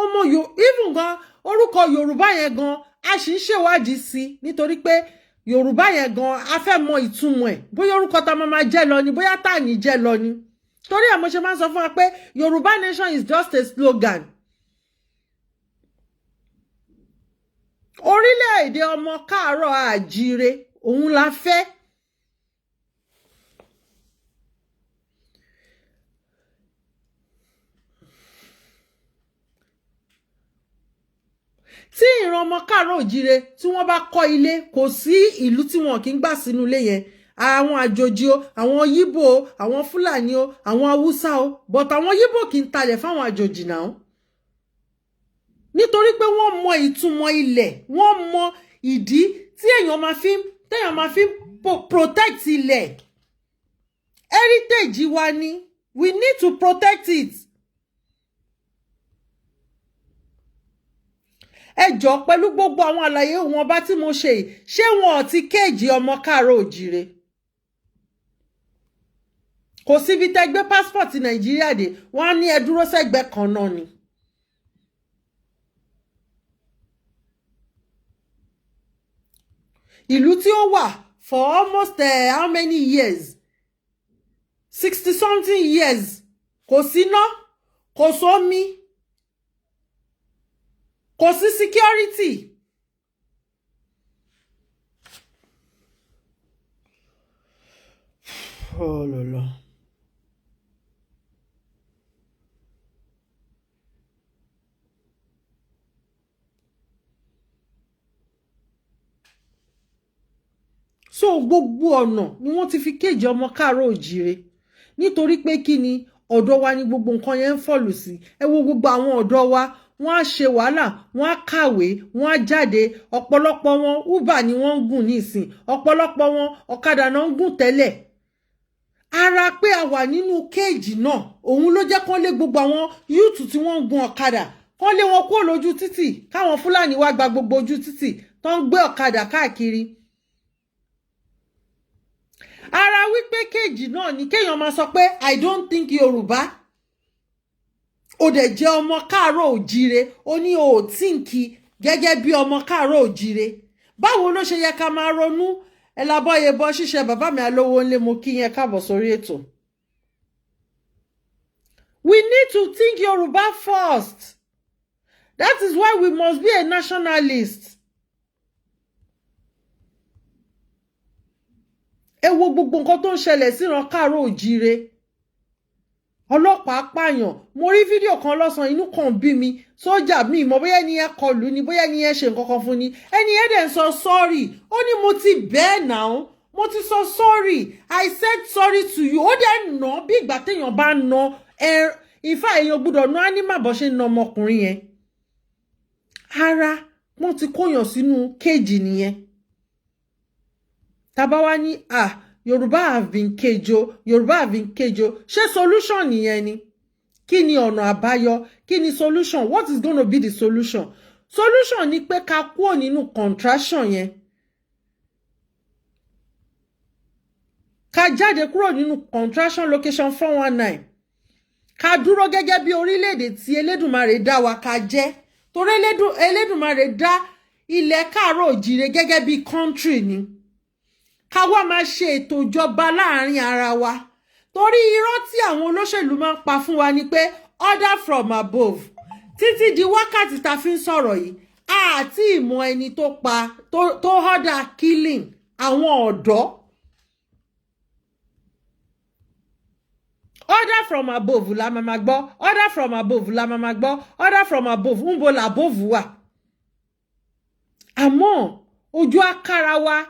Ọmọ yo even gan, orúkọ Yorùbá yẹn gan, a sì ń ṣèwádìí sí i, nítorí pé Yorùbá yẹn gan, a fẹ́ mọ ìtumọ̀ ẹ̀, bóyá orúkọ tá a máa jẹ́ lọ ni, bóyá tá à ní jẹ́ lọ ni. Torí ẹ̀ mo ṣe máa ń sọ fún wa pé Yorùbá nation is just a slogan. Orílẹ̀-èdè ọmọ káàárọ̀ àjíire, òun la fẹ́. Tí ìran ọmọ káàárọ̀ òjíire, tí wọ́n bá kọ́ ilé, kò sí ìlú tí wọn kì í gbà sínú ilé yẹn, àwọn àjòjì o, àwọn Yíbò o, àwọn Fúlàní o, àwọn Haúsá o, but àwọn Yíbò kì í talẹ̀ fáwọn àjòjì náà, nítorí pé wọ́n mọ ìtumọ̀ ilẹ̀, wọ́n mọ ìdí tí téèyàn máa fi protect ilẹ̀. Heritage wa ni, we need to protect it. Ẹ jọ, pẹ̀lú gbogbo àwọn àlàyé wọn bá tí mo ṣe yìí, ṣé wọn ò ti cage ọmọ káàárọ̀ òjìire? Kò síbi tẹ́ gbé passport Nàìjíríà dé, wọ́n á ní ẹ dúró sẹ́gbẹ̀ẹ́ kan náà ni. Ìlú tí ó wà for almost how many years, 60 something years, kò síná, kò sómi, kò sí security. Oh là là. So gbogbo ọ̀nà ni wọ́n ti fi cage ọmọ káàárọ̀ òjíire, nítorí pé kí ni, ọ̀dọ̀ wa ni gbogbo nǹkan yẹn ń fall sí. Ẹ wo gbogbo àwọn ọ̀dọ́ wa, wọ́n á ṣe wàhálà, wọ́n á kàwé, wọ́n á jáde. Ọ̀pọ̀lọpọ̀ wọn, Uber ni wọ́n ń gùn nísìn. Ọ̀pọ̀lọpọ̀ wọn, ọ̀kadà náà ń gùn tẹ́lẹ̀. Ara pé a wà nínú cage náà, òun ló jẹ́ kán lé gbogbo àwọn youth tí wọ́n ń gun ọ̀kadà, kán lé wọn kúrò lójú títì, káwọn Fúlàní wá gba gbogbo ojú títì tó ń gbé ọ̀kadà káàkiri. Ara wípé cage náà ni kéèyàn máa sọ pé, "I don't think Yorùbá." Ó dẹ̀ jẹ́ ọmọ káàárọ̀ òjíire, ó ní o ò think. Gẹ́gẹ́ bí ọmọ káàárọ̀ òjíire, báwo ló ṣe yẹ ká máa ronú? Ẹ lábọ́yé bọ́ ṣíṣe. Bàbá mi alówó ńlé, mo kí yẹn káàbọ̀ sórí ètò. We need to think Yoruba first. That is why we must be a nationalist. Ẹ wo gbogbo nǹkan tó ń ṣẹlẹ̀ síran káàárọ̀ òjíire. Ọlọ́pàá pààyàn. Mo rí fídíò kan lọ́sàn-án, inú kan bí mi. Sójà mi mọ̀ bóyá ẹni yẹn kọlù ni, bóyá ẹni yẹn ṣe nǹkan kan fún ni. Ẹni yẹn dẹ̀ ń sọ sorry. Ó ní, "Mo ti bẹ́ẹ̀ náà, mo ti sọ sorry, I said sorry to you." Ó dẹ̀ nà bí ìgbà téèyàn bá nà ẹ ìfà. Èèyàn gbọ́dọ̀ ná ánímà bó ṣe ń na ọmọkùnrin yẹn. Ara wọ́n ti kóyàn sínú cage nìyẹn. Tàbá wá ní, ah, Yorùbá have been caged o, Yorùbá have been caged o, ṣé solution nìyẹn ni? Kí ni ọ̀nà àbáyọ? Kí ni solution? What is gonna be the solution? Solution ni pé ká kúrò nínú contraction yẹn, ká jáde kúrò nínú contraction location 419, ká dúró gẹ́gẹ́ bí orílẹ̀-èdè tí Elédùmarè dá wa ká jẹ́, torí Elédùmarè dá ilẹ̀ káàárọ̀ òjìrè gẹ́gẹ́ bí country ni. Ká wá máa ṣe ètò ìjọba láàrin ara wa, torí irọ́ tí àwọn olóṣèlú máa ń pa fún wa ni pé order from above. Títí di wákàtí ta fi ń sọ̀rọ̀ yìí, àti ìmọ̀ ẹni tó pa tó order killing àwọn ọ̀dọ́. Order from above la máa ma gbọ́, order from above la máa ma gbọ́, order from above. Ń bo l'above wà? Àmọ́ ojú akára wa.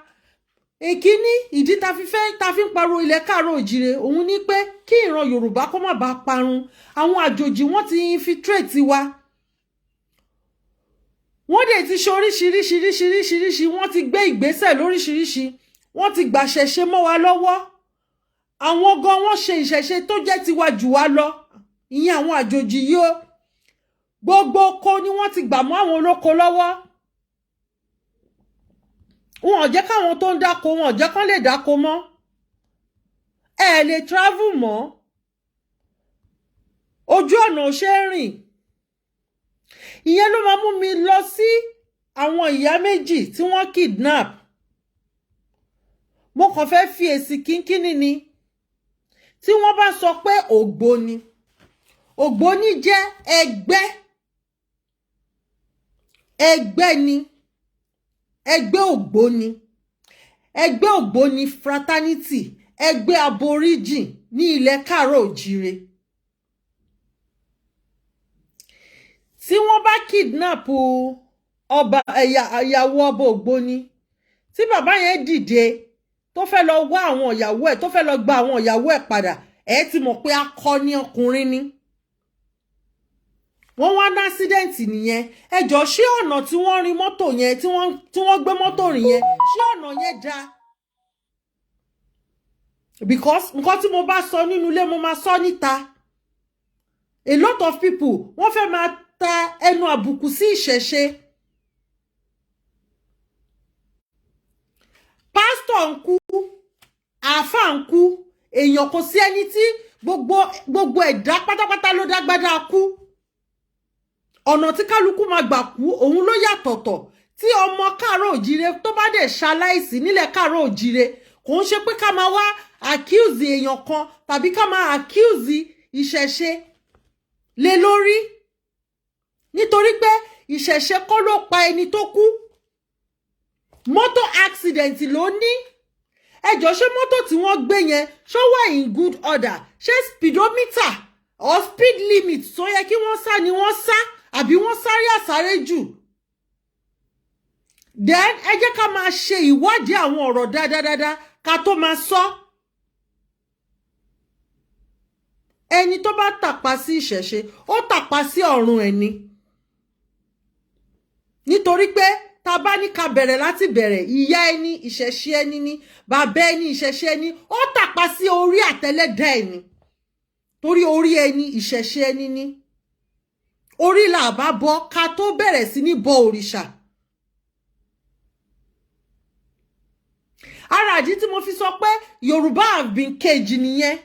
Èkíní ìdí ta fi fẹ́ ta fi ń pariwo ilẹ̀ káàárọ̀ òjìrè, òun ni pé kí ìran Yorùbá kó má bàa parun. Àwọn àjòjì, wọ́n ti infiltrate wa, wọ́n dẹ̀ ti ṣe oríṣiríṣiríṣiríṣiríṣi, wọ́n ti gbé ìgbésẹ̀ lóríṣiríṣi, wọ́n ti gbàṣẹ̀ṣe mọ́ wa lọ́wọ́. Àwọn gan, wọ́n ṣe ìṣẹ̀ṣe tó jẹ́ tiwa jù wá lọ, ìyẹn àwọn àjòjì yìí ó. Gbogbo oko ni wọ́n ti gbà mọ́ àwọn olóko lọ́wọ́. Wọn ò jẹ́ káwọn tó ń dáko, wọn ò jẹ́ kán lè dáko mọ́. Ẹ lè travel mọ́, ojú ọ̀nà ò ṣe é rìn. Ìyẹn ló máa mú mi lọ sí àwọn ìyá méjì tí wọ́n kidnap. Mo kàn fẹ́ fi èsì kínkínní ni. Tí wọ́n bá sọ pé ògbóni, ògbóni jẹ́ ẹgbẹ́, ẹgbẹ́ ni, ẹgbẹ́ ògbóni, ẹgbẹ́ ògbóni fraternity, ẹgbẹ́ aborigine ní ilẹ̀ káàárọ̀ òjíire. Tí wọ́n bá kidnap ọba, ìyàwó ọba ògbóni, tí bàbá yẹn dìde tó fẹ́ lọ wá àwọn ìyàwó ẹ̀, tó fẹ́ lọ gba àwọn ìyàwó ẹ̀ padà, ẹ̀ ti mọ̀ pé akọni ọkùnrin ni. Wọ́n wá ní accident nìyẹn. Ẹ jọ, ṣé ọ̀nà tí wọ́n rin mọ́tò yẹn, tí wọ́n gbé mọ́tò rìn yẹn, ṣé ọ̀nà yẹn dáa? Because nǹkan tí mo bá sọ nínú ilé, mo máa sọ níta. A lot of people, wọ́n fẹ́ máa ta ẹnu àbùkù sí ìṣẹ̀ṣe. Pásítọ̀ ń kú, àáfàá ń kú, èèyàn kò sí ẹni tí gbogbo ẹ̀dá pátápátá ló dágbádá kú. Ọ̀nà tí kálukú máa gbà kú, òun ló yàtọ̀tọ̀. Tí ọmọ káàárọ̀ òjíire tó bá dẹ̀ ṣaláìsí nílẹ̀ káàárọ̀ òjíire, kò ń ṣe pé ká máa wá accuse èèyàn kan tàbí ká máa accuse ìṣẹ̀ṣe lé lórí, nítorí pé ìṣẹ̀ṣe kọ́ ló pa ẹni tó kú. Mọ́tò accident ló ní. Ẹjọ́, ṣé mọ́tò tí wọ́n gbé yẹn, ṣó wà in good order? Ṣé speedometer or speed limit tó yẹ kí wọ́n sá ni wọ́n sá, àbí wọ́n sáré àsáré jù? Then ẹ jẹ́ ká máa ṣe ìwádìí àwọn ọ̀rọ̀ dáadáa ká tó máa sọ. Ẹni tó bá tàpá sí ìṣẹ̀ṣe, ó tàpá sí ọ̀run ẹni, nítorí pé tá a bá ní ká bẹ̀rẹ̀ láti bẹ̀rẹ̀, ìyá ẹni ìṣẹ̀ṣe ẹni ni, bàbá ẹni ìṣẹ̀ṣe ẹni, ó tàpá sí orí àtẹlẹ́dà ẹni, torí orí ẹni ìṣẹ̀ṣe ẹni ni. Orí là bá bọ́ ká tó bẹ̀rẹ̀ sí ní bọ òrìṣà. Ara àdí tí mo fi sọ pé Yorùbá have been caged nìyẹn,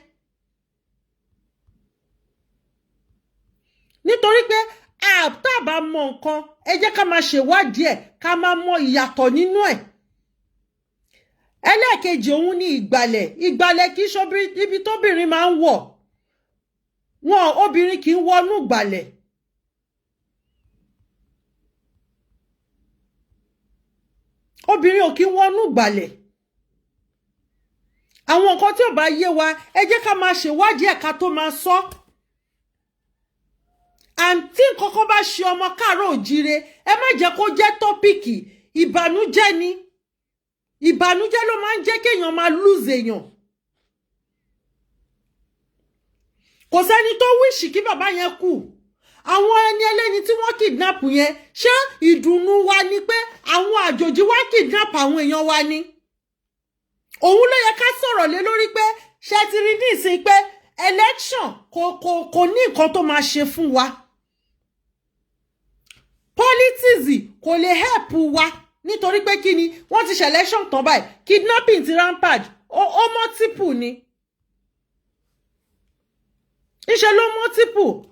nítorí pé Tá a bá mọ nǹkan, ẹ jẹ́ ká máa ṣèwádìí ẹ̀, ká máa mọ ìyàtọ̀ nínú ẹ̀. Ẹlẹ́ẹ̀kejì, òun ní ìgbàlẹ̀. Ìgbàlẹ̀ kì í ṣe ibi tóbìnrin máa ń wọ̀. Wọn obìnrin kì í wọnú ìgbàlẹ̀. Obìnrin ò kí ń wọnú ìgbàlẹ̀. Àwọn nǹkan tí ò bá yé wa, ẹ jẹ́ ká máa ṣèwádìí ẹ̀ ká tó máa sọ. Àǹtí, nǹkan kan bá ṣe ọmọ káàárọ̀ òjíire, ẹ má jẹ́ kó jẹ́ topic ìbànújẹ́ ni. Ìbànújẹ́ ló máa ń jẹ́ kéèyàn máa lose èèyàn. Kò sẹ́ni tó wish kí bàbá yẹn kú. Àwọn ẹni ẹlẹ́ni tí wọ́n kidnap yẹn, ṣé ìdùnnú wa ni pé àwọn àjòjì wá kidnap àwọn èèyàn wa ni? Òun ló yẹ ká sọ̀rọ̀ lé lórí pé ṣe ti rí nísìnyí pé election kò ní nǹkan tó máa ṣe fún wa. Politics kò lè help wa, nítorí pé kí ni? Wọ́n ti ṣe election tán báyìí, kidnapping ti rampant, ó multiple ni, ńṣe ló multiple.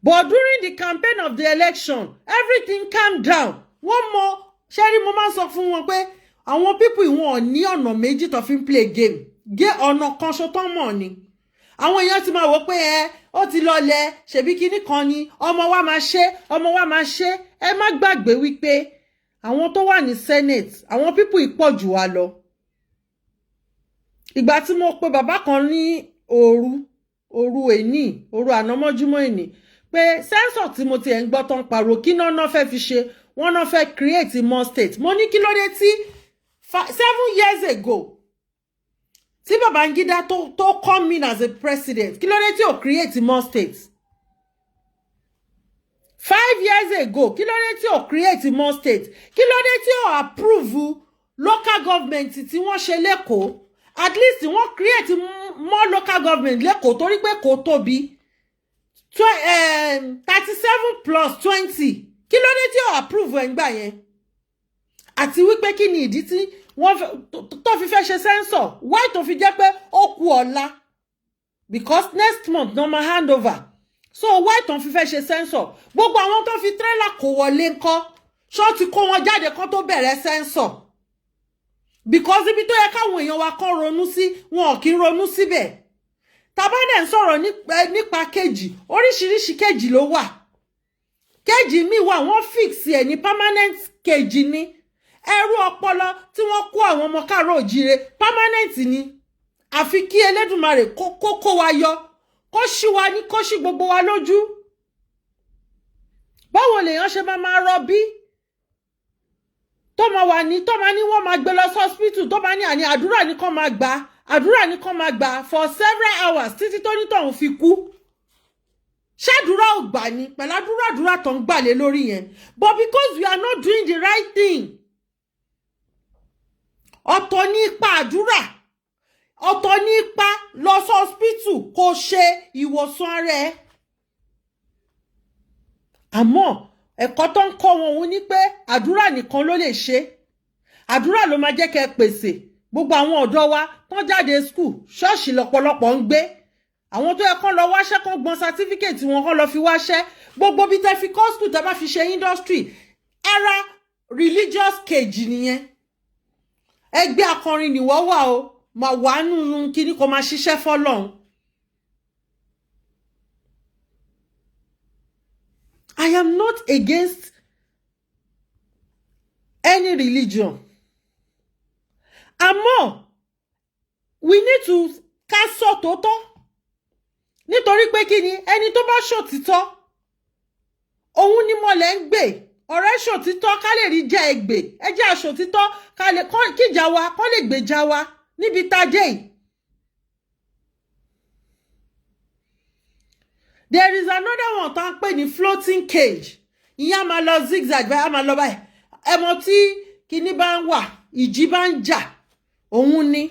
But during the campaign of the election, everything calm down. Wọ́n mọ ṣẹ́rí, mo máa ń sọ fún wọn pé àwọn people wọn ò ní ọ̀nà méjì tó fi ń play game gé, ọ̀nà kan ṣo tán mọ̀ ni. Àwọn èèyàn ti máa wò pé ẹ ó ti lọlẹ̀, ṣèbí kinní kan ni, ọmọ wa máa ṣe, ọmọ wa máa ṣe. Ẹ má gbàgbé wípé àwọn tó wà ní Senate, àwọn people ìpọ̀ jù wá lọ. Ìgbà tí mo pe bàbá kan ní òru òru èní, òru ànámọ́júmọ́ èní, pé census tí mo tiẹ̀ ń gbọ́ tán pariwo, kí náà náà fẹ́ fi ṣe? Wọ́n náà fẹ́ create more state. Mo ní kí ló dé tí 7 years ago tí Babangida tó come in as a president, kí ló dé tí ò create more states? 5 years ago, kí ló dé tí ò create more states? Kí ló dé tí ò approve local government tí wọ́n ṣe l'Ékòó? At least wọ́n create more local government l'Ékòó torí pé kò tóbi, 37 plus 20. Kí ló dé tí ò approve ẹ̀ ń gbà yẹn? Àti wípé kí ni ìdí tí wọ́n tó fi fẹ́ ṣe census? Why tó fi jẹ́ pé ó kù ọ̀la? Because next month no ma hand over, so why tó fi fẹ́ ṣe census? Gbogbo àwọn tó fi trailer kó wọlé ńkọ́? Ṣó ti kó wọn jáde kán tó bẹ̀rẹ̀ census? Because ibi tó yẹ káwọn èèyàn wa kán ronú sí, wọn ò kí ń ronú síbẹ̀. Tàbá dẹ̀ ń sọ̀rọ̀ nípa cage, oríṣiríṣi cage ló wà. Cage míì wà, wọ́n fix ẹ̀ ní permanent cage ní. Ẹrú ọpọlọ tí wọ́n kó àwọn ọmọ káàárọ̀ òjíire, permanent ni. Àfi kí Elédùmarè kó kó wa yọ, kó ṣí wa ní, kó ṣí gbogbo wa lójú. Báwo lèèyàn ṣe máa máa rọbí, tó máa wà ní, tó máa ní wọ́n máa gbé lọ sí hospital, tó máa ní àní àdúrà ní kán máa gbà, àdúrà ní kán máa gbà for several hours títí tó ní tọ̀hún fi kú? Ṣàdúrà ò gbà ní pẹ̀lú àdúrà, àdúrà tó ń gbà lé lórí yẹn? But because we are not doing the right thing. Ọ̀tọ̀ ní ipa àdúrà, ọ̀tọ̀ ní ipa lọ sí hospital kó ṣe ìwòsàn ara ẹ. Àmọ́ ẹ̀kọ́ tó ń kọ́ wọn òun ni pé àdúrà nìkan ló lè ṣe, àdúrà ló máa jẹ́ kẹ́ ẹ pèsè. Gbogbo àwọn ọ̀dọ́ wa tán jáde school, ṣọ́ọ̀ṣì lọ́pọ̀lọpọ̀ ń gbé. Àwọn tó yẹ kán lọ wáṣẹ́, kán gbọ́n certificate wọn, kán lọ fi wáṣẹ́. Gbogbo bí tẹ́ fi kọ́ school, tẹ́ bá fi ṣe industry, ara religious cage nìyẹn. Ẹgbẹ́ akọrin nìwọ́ wà o, máa wà nínú kíní kó máa ṣiṣẹ́ fọ́lọ́run. I am not against any religion, àmọ́ we need to ká sọ tòótọ́, nítorí pé kí ni? Ẹni tó bá ṣòtítọ́, òun ni mọ̀lẹ́ ń gbè. Ọ̀rẹ́, ṣòtítọ́ ká lè rí jẹ́ ẹgbè. Ẹ jẹ́ àṣòtítọ́ ká lè kíjà wa kó lè gbèjà wa níbi tá a dé yìí. There is another one tó ń pè ní floating cage. Ìyẹn á máa lọ zigzag báyìí, á máa lọ báyìí. Ẹ mọ̀ tí kinní bá ń wà, ìjì bá ń jà, òun ni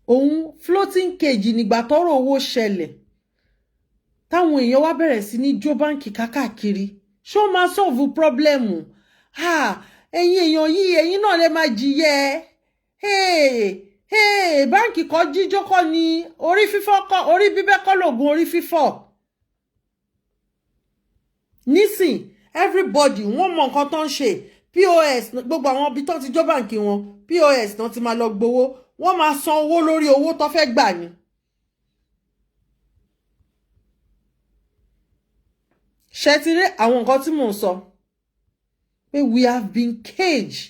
òun floating cage. Nígbà tọ́rọ̀ owó ṣẹlẹ̀, táwọn èèyàn wá bẹ̀rẹ̀ sí ní jó báǹkì kákàkiri, ṣó máa solve problem? Ẹ̀yin èèyàn yìí, ẹ̀yin náà lè máa jìyẹ. Hey, báǹkì kọ́ jíjó kọ́ ni orí fífọ́ kọ́, orí bíbẹ́ kọ́ lògùn orí fífọ́. Nísìn, everybody wọ́n mọ nǹkan tó ń ṣe. POS, gbogbo àwọn ibi tó ti jó báǹkì wọn, POS náà ti máa lọ gbowó. Wọ́n máa san owó lórí owó tó fẹ́ gbà ni. Ṣé ti rí àwọn nǹkan tí mò ń sọ pé we have been caged?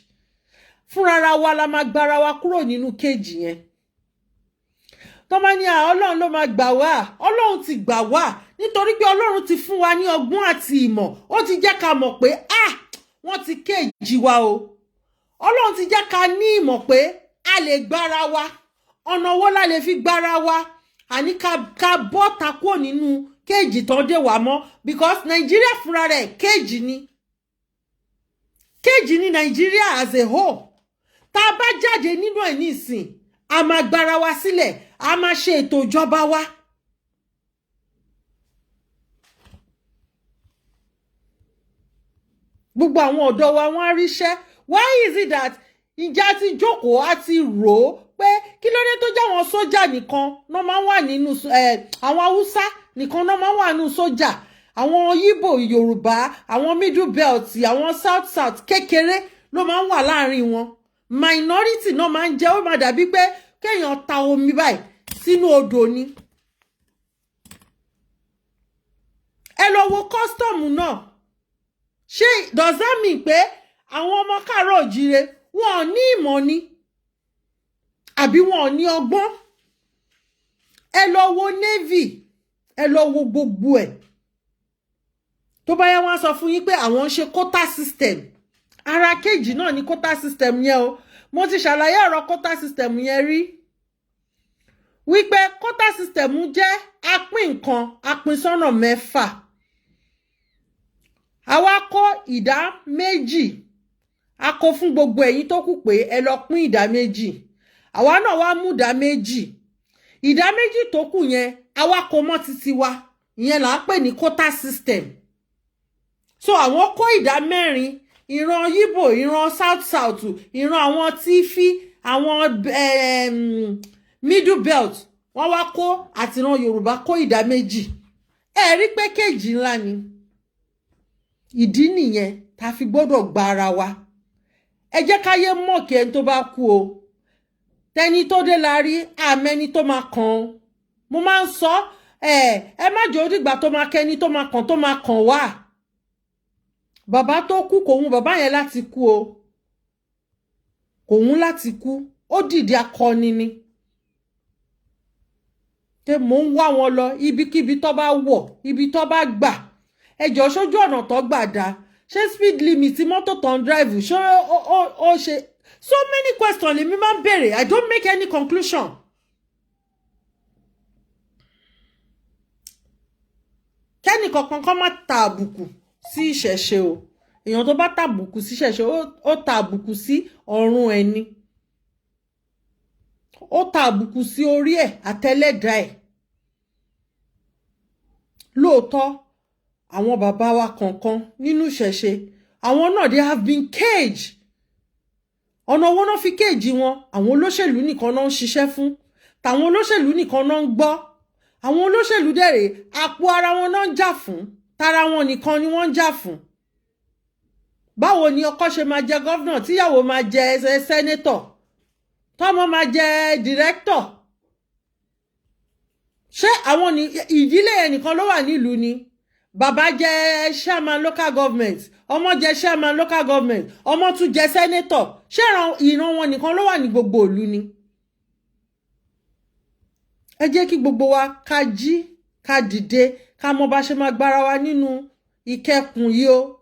Fúnrara wa la máa gbára wa kúrò nínú cage yẹn. Tó bá ní Ọlọ́run ló máa gbà wá, Ọlọ́run ti gbà wá, nítorí pé Ọlọ́run ti fún wa ní ọgbọ́n àti ìmọ̀. Ó ti jẹ́ ká mọ̀ pé, ah, wọ́n ti cage wa o. Ọlọ́run ti jẹ́ ká ní ìmọ̀ pé a lè gbára wa. Ọ̀nà wo la lè fi gbára wa? Àní ká bọ́ ta kúrò nínú cage tán dé wá mọ́, because Nàìjíríà fúnra rẹ̀ cage ni. Cage ni Nàìjíríà as a whole. Tá a bá jáde nínú ẹ̀ nísìn, a máa gbára wa sílẹ̀, a máa ṣe ètò ìjọba wa. Gbogbo àwọn ọ̀dọ́ wa, wọ́n á ríṣẹ́. Why is it that ìjà ti jókòó, á ti rò ó pé kí ló dé tó jẹ́ àwọn sójà nìkan náà máa ń wà nínú, àwọn Haúsá nìkan náà máa ń wà nínú sójà, àwọn Yíbò, Yorùbá, àwọn Middle Belt, àwọn South South kékeré ló máa ń wà láàrin wọn? Minority náà máa ń jẹ́. Ó máa dàbí pé kéèyàn ta omi báyìí sínú odò ni. Ẹ lọ wo custom náà. Ṣé does that mean pé àwọn ọmọ káàárọ̀ òjíire wọn ò ní ìmọ̀ ni, àbí wọn ò ní ọgbọ́n? Ẹ lọ wo navy, ẹ lọ wo gbogbo ẹ̀. Tó bá yá, wọ́n á sọ fún yín pé àwọn ń ṣe quota system. Ara kejì náà ni quota system yẹn o. Mo ti ṣàlàyé ọ̀rọ̀ quota system yẹn rí, wípé quota system jẹ́ apín nǹkan, apín sọ́nà mẹ́fà. Àwa kó ìdá 2, a kó fún gbogbo ẹ̀yin tó kù pé ẹ lọ pín ìdá 2. Àwa náà wá mú ìdá 2. Ìdá 2 tó kù yẹn, àwa kó mọ́ títí wa. Ìyẹn là ń pè ní quota system. So àwọn kó ìdá 4, ìran Yíbò, ìran South South, ìran àwọn Tiv, àwọn Middle Belt, wọ́n wá kó, àti ìran Yorùbá kó ìdá 2. Ẹ rí pé cage ńlá ni. Ìdí nìyẹn tá a fi gbọ́dọ̀ gba ara wa. Ẹ jẹ́ káyé mọ̀ kí ẹni tó bá kú o. Tẹni tó dé la rí, àmẹ́ni tó máa kàn án. Mo máa ń sọ ẹ ẹ má jẹ́ ó dìgbà tó máa kẹ́ni tó máa kàn, tó máa kàn wá. Bàbá tó kú, kò wù bàbá yẹn láti kú o. Kò wù láti kú. Ó dìde akọni ni tẹ. Mò ń wá wọn lọ ibikíbi tó bá wọ̀, ibi tó bá gbà. Ẹjọ́, sójú ọ̀nà tó gbà dá? Ṣé speed limit mọ́tò tó ń drive, ṣé ó ṣe? So many questions lèmi máa ń béèrè. I don't make any conclusion. Kẹ́nì kankan kọ́ má ta àbùkù sí ìṣẹ̀ṣe o. Èèyàn tó bá tàbùkù sí ìṣẹ̀ṣe, ó ta àbùkù sí ọ̀run ẹni, ó ta àbùkù sí orí ẹ̀ àtẹlẹ́dàá ẹ̀. Lóòótọ́, àwọn bàbá wa kọ̀ọ̀kan nínú ìṣẹ̀ṣe, àwọn náà, they have been caged. Ọ̀nà owó náà fi cage wọn. Àwọn olóṣèlú nìkan náà ń ṣiṣẹ́ fún, tàwọn olóṣèlú nìkan náà ń gbọ́. Àwọn olóṣèlú dẹ̀rẹ̀, àpò ara wọn náà ń jà fún, tara wọn nìkan ni wọ́n ń jà fún. Báwo ni ọkọ ṣe máa jẹ governor, tíyàwó máa jẹ senator, tọmọ máa jẹ director? Ṣé àwọn ní ìdílé ẹnìkan ló wà nílùú ni? Bàbá jẹ chairman local government, ọmọ jẹ chairman local government, ọmọ tún jẹ senator. Ṣé ìran wọn nìkan ló wà ní gbogbo ìlú ni? Ẹ jẹ́ kí gbogbo wa ká jí, ká dìde, ká mọ bá ṣe máa gbára wa nínú ìkẹkùn yìí o.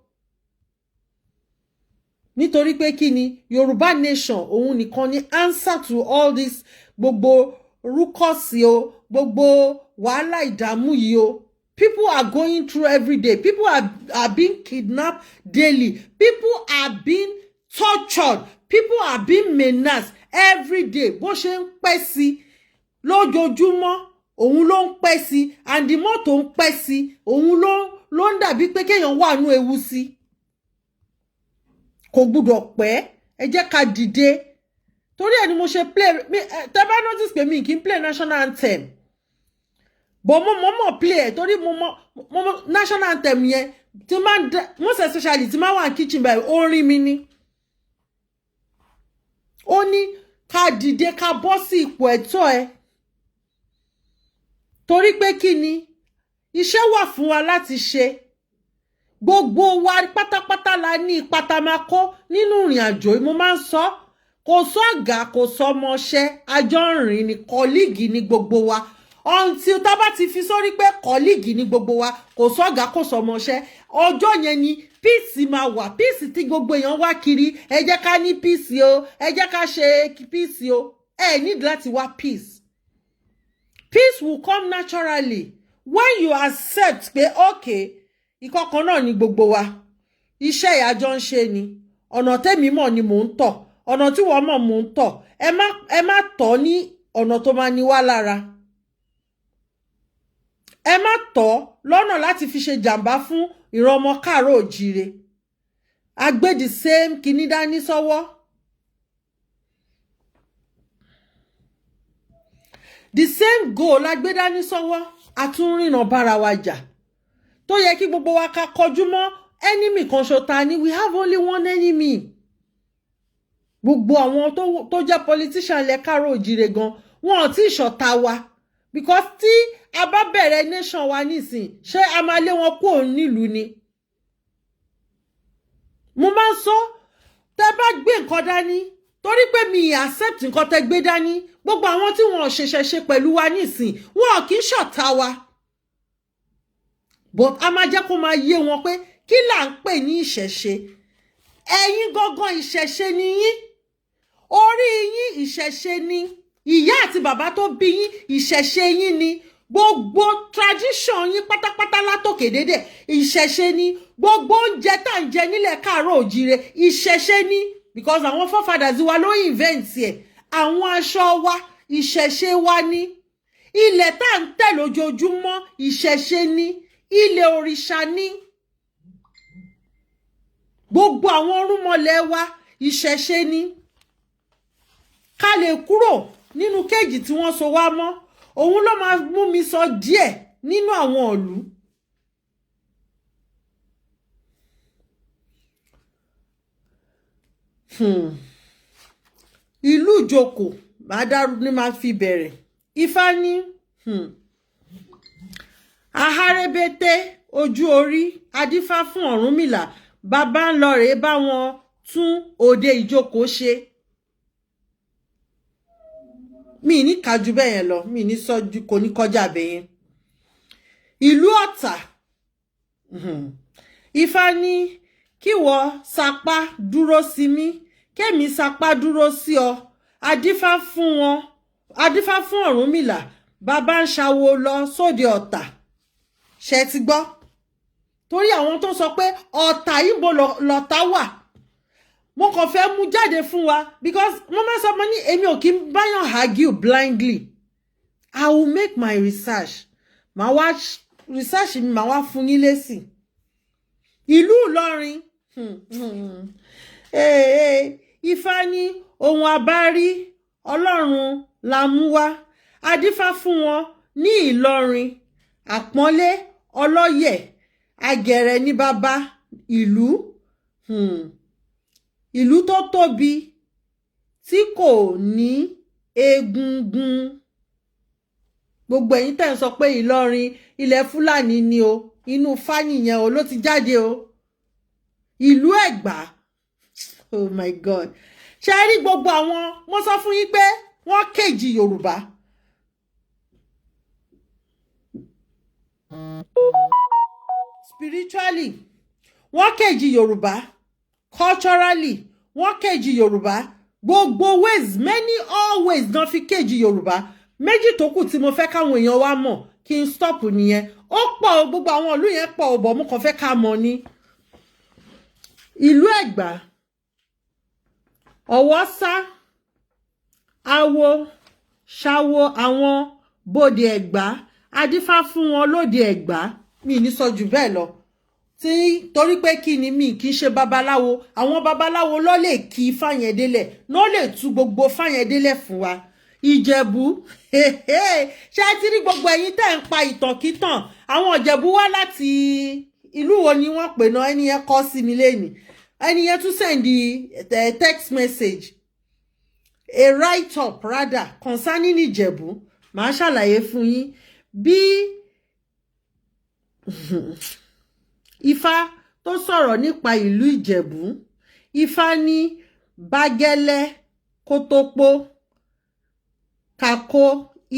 Nítorí pé kí ni? Yorùbá nation, òun nìkan ni answer to all this, gbogbo ruckus o, gbogbo wàhálà, ìdààmú yìí o. People are going through every day. People are being kidnapped daily. People are being tortured. People are being menaced every day. Bó ṣe ń pẹ́ sí lójoojúmọ́, òun ló ń pẹ́ sí, and the more tó ń pẹ́ sí, òun ló ń dàbí pé kéèyàn wà nú ewu sí. Kò gbúdọ̀ pẹ́. Ẹ jẹ́ ká dìde. Torí ẹ̀ ni mo ṣe play. Tẹ́ bá notice pé mi kì í play national anthem, but mo mọ̀ play ẹ̀ torí mo mọ̀ national anthem yẹn tí máa ń, most especially tí máa wà ní kitchen báyìí, orin mi ni. Ó ní ká dìde, ká bọ́ sí ipò ẹ̀tọ́ ẹ, torí pé kí ni? Iṣẹ́ wà fún wa láti ṣe. Gbogbo wa pátápátá la ní ipa tá máa kó nínú ìrìn àjò. Mo máa ń sọ, kò sọ́gàá, kò sọmọṣẹ́, àjọ ń rìn ní, colleague ní gbogbo wa. Until tá bá ti fi sórí pé colleague ní gbogbo wa, kò sọ́gàá, kò sọmọṣẹ́, ọjọ́ yẹn ni peace máa wà. Peace tí gbogbo èèyàn wá kiri, ẹ jẹ́ ká ní peace o, ẹ jẹ́ ká ṣe peace o. Ẹ need láti wá peace. Peace will come naturally when you accept pé okay, ìkọ̀kan náà ni gbogbo wa, iṣẹ́ ìyájọ́ ń ṣe ni. Ọ̀nà tẹ́mi mọ̀ ni mò ń tọ̀, ọ̀nà tí wọ́n mọ̀ mò ń tọ̀. Ẹ má tọ̀ ní ọ̀nà tó máa ní wá lára. Ẹ má tọ̀ lọ́nà láti fi ṣe jàǹbá fún ìran ọmọ káàárọ̀ òjíire. A gbé the same kinní dání sọ́wọ́. The same goal la gbé dání sọ́wọ́. A tún rìnà bára wa jà, tó yẹ kí gbogbo wa ká kọjú mọ́ enemy kan ṣo ta ni. We have only one enemy. Gbogbo àwọn tó jẹ́ politician lẹ káàárọ̀ òjíire gan, wọn ò tí ì ṣọ̀tá wa, because tí a bá bẹ̀rẹ̀ nation wa nísìn, ṣé a máa lé wọn kúrò nílùú ni? Mo máa ń sọ, tẹ́ bá gbé nǹkan dání, torí pé mi accept nǹkan tẹ́ gbé dání, gbogbo àwọn tí wọn ò ṣẹ̀ṣẹ̀ ṣe pẹ̀lú wa nísìn, wọn kì í ṣọ̀tá wa, but a máa jẹ́ kó máa yé wọn pé kí là ń pè ní ìṣẹ̀ṣe. Ẹ̀yin gangan, ìṣẹ̀ṣe ni yín. Orí yín, ìṣẹ̀ṣe ni. Ìyá àti bàbá tó bí yín, ìṣẹ̀ṣe yín ni. Gbogbo tradition yín pátápátá látòkè dédé, ìṣẹ̀ṣe ni. Gbogbo oúnjẹ tá à ń jẹ nílẹ̀ káàárọ̀ òjíire, ìṣẹ̀ṣe ni, because àwọn forefathers wa ló invent ẹ̀. Àwọn aṣọ wa, ìṣẹ̀ṣe wa ni. Ilẹ̀ tá à ń tẹ̀ lójoojúmọ́, ìṣẹ̀ṣe ni. Ilẹ̀ òrìṣà ni. Gbogbo àwọn orúnmọlẹ̀ wa, ìṣẹ̀ṣe ni. Ká lè kúrò nínú cage tí wọ́n so wá mọ́, òun ló máa mú mi sọ díẹ̀ nínú àwọn ìlú. Ìlú Ìjokò máa dárú ní máa fi bẹ̀rẹ̀. Ifá ní ahárébété ojú orí, adífá fún Ọ̀rúnmìlà, bàbá ń lọ rèé bá wọn tún òde Ìjókòó ṣe. Mi ní ká ju bẹ́ẹ̀ yẹn lọ, mi ní sọ ju, kò ní kọjá bẹ́ẹ̀ yẹn. Ìlú Ọ̀tà, Ifá ní kíwọ sapá dúró sí mi, kémi sapá dúró sí ọ. Adífá fún wọn, adífá fún Ọ̀rúnmìlà, bàbá ń ṣàwo lọ sóde Ọ̀tà. Ṣe ti gbọ́? Torí àwọn tó sọ pé Ọ̀tà, ibo lọ̀tà wà? Mo kàn fẹ́ mú jáde fún wa because mo máa sọ, mo ní èmi ò kí ń báyàn argue blindly. I will make my research. Màá wá research mi, màá wá fún yín lésì. Ìlú Ìlọrin, Ifá ní ohun abárí Ọlọ́run la mú wá. Adífá fún wọn ní Ìlọrin, àpọ́nlé ọlọ́yẹ̀ agẹrẹ ní bàbá ìlú, ìlú tó tóbi tí kò ní egungun. Gbogbo ẹ̀yin tẹ́ ń sọ pé Ìlọrin ilẹ̀ Fúlàní ni o, inú fáyìyẹn o ló ti jáde o. Ìlú Ẹ̀gbá, oh my God, ṣe rí gbogbo àwọn, mo sọ fún yín pé wọ́n kejì Yorùbá. Spiritually, wọ́n kejì Yorùbá. Culturally, wọ́n kejì Yorùbá. Gbogbo ways, many always náà fi kejì Yorùbá. Méjì tó kù tí mo fẹ́ káwọn èèyàn wa mọ̀ kí n stop nìyẹn. Ó pọ̀ o, gbogbo àwọn ìlú yẹn pọ̀ o, bọ̀ mo kàn fẹ́ ká mọ̀ ni. Ìlú Ẹ̀gbá, Ọ̀wọ́sá, awo ṣàwo àwọn bòde Ẹ̀gbá, adífá fún wọn lóde Ẹ̀gbá. Mi ní sọ jù bẹ́ẹ̀ lọ. Tí torí pé kí ni, mi kì í ṣe babaláwo. Àwọn babaláwo ló lè kí ifá yẹn délẹ̀, ló lè tú gbogbo ifá yẹn délẹ̀ fún wa. Ìjẹ̀bú, ṣé ti rí gbogbo ẹ̀yin tẹ́ ń pa ìtànkítàn? Àwọn Ìjẹ̀bú wá láti ìlú wo ni wọ́n pè náà? Ẹni yẹn kọ́ sí mi lẹ́nìí, ẹni yẹn tún send the text message, a write up rather, concerning Ìjẹ̀bú. Màá ṣàlàyé fún yín bí Ifá tó sọ̀rọ̀ nípa ìlú Ìjẹ̀bú. Ifá ní bágẹ́lẹ́ kótópó kako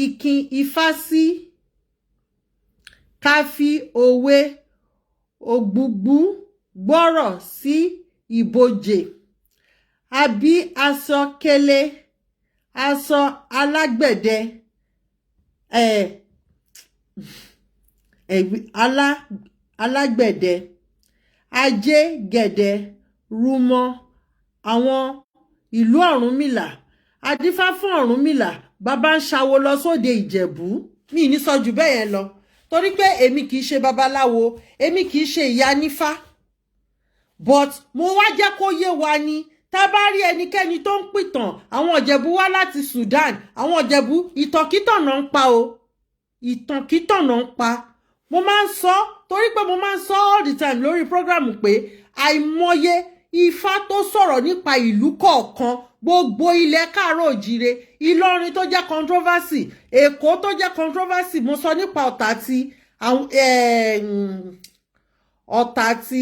ikin ifá sí ká fi òwe ògbúgbú gbọ́rọ̀ sí ìbòjè àbí aṣọ kele aṣọ alágbẹ̀dẹ ẹ̀ alá alágbẹ̀dẹ ajé gẹ̀dẹ̀ rúmọ àwọn ìlú Ọ̀rúnmìlà. Adífá fún Ọ̀rúnmìlà, bàbá ń ṣàwo lọ sóde Ìjẹ̀bú. Mi ní sọ jù bẹ́ẹ̀ yẹn lọ torí pé èmi kì í ṣe babaláwo, èmi kì í ṣe ìyá nífá, but mo wá jẹ́ kó yé wa ni, tá a bá rí ẹnikẹ́ni tó ń pìtàn àwọn Ìjẹ̀bú wá láti Sudan, àwọn Ìjẹ̀bú, ìtànkítàn náà ń pa o, ìtànkítàn náà ń pa. Mo máa ń sọ torí pé mo máa ń sọ all the time lórí program pé àìmọye ifá tó sọ̀rọ̀ nípa ìlú kọ̀ọ̀kan, gbogbo ilẹ̀ káàárọ̀ òjìire, Ìlọrin tó jẹ́ controversy, Èkó tó jẹ́ controversy. Mo sọ nípa Ọ̀tà àti Ọ̀tà àti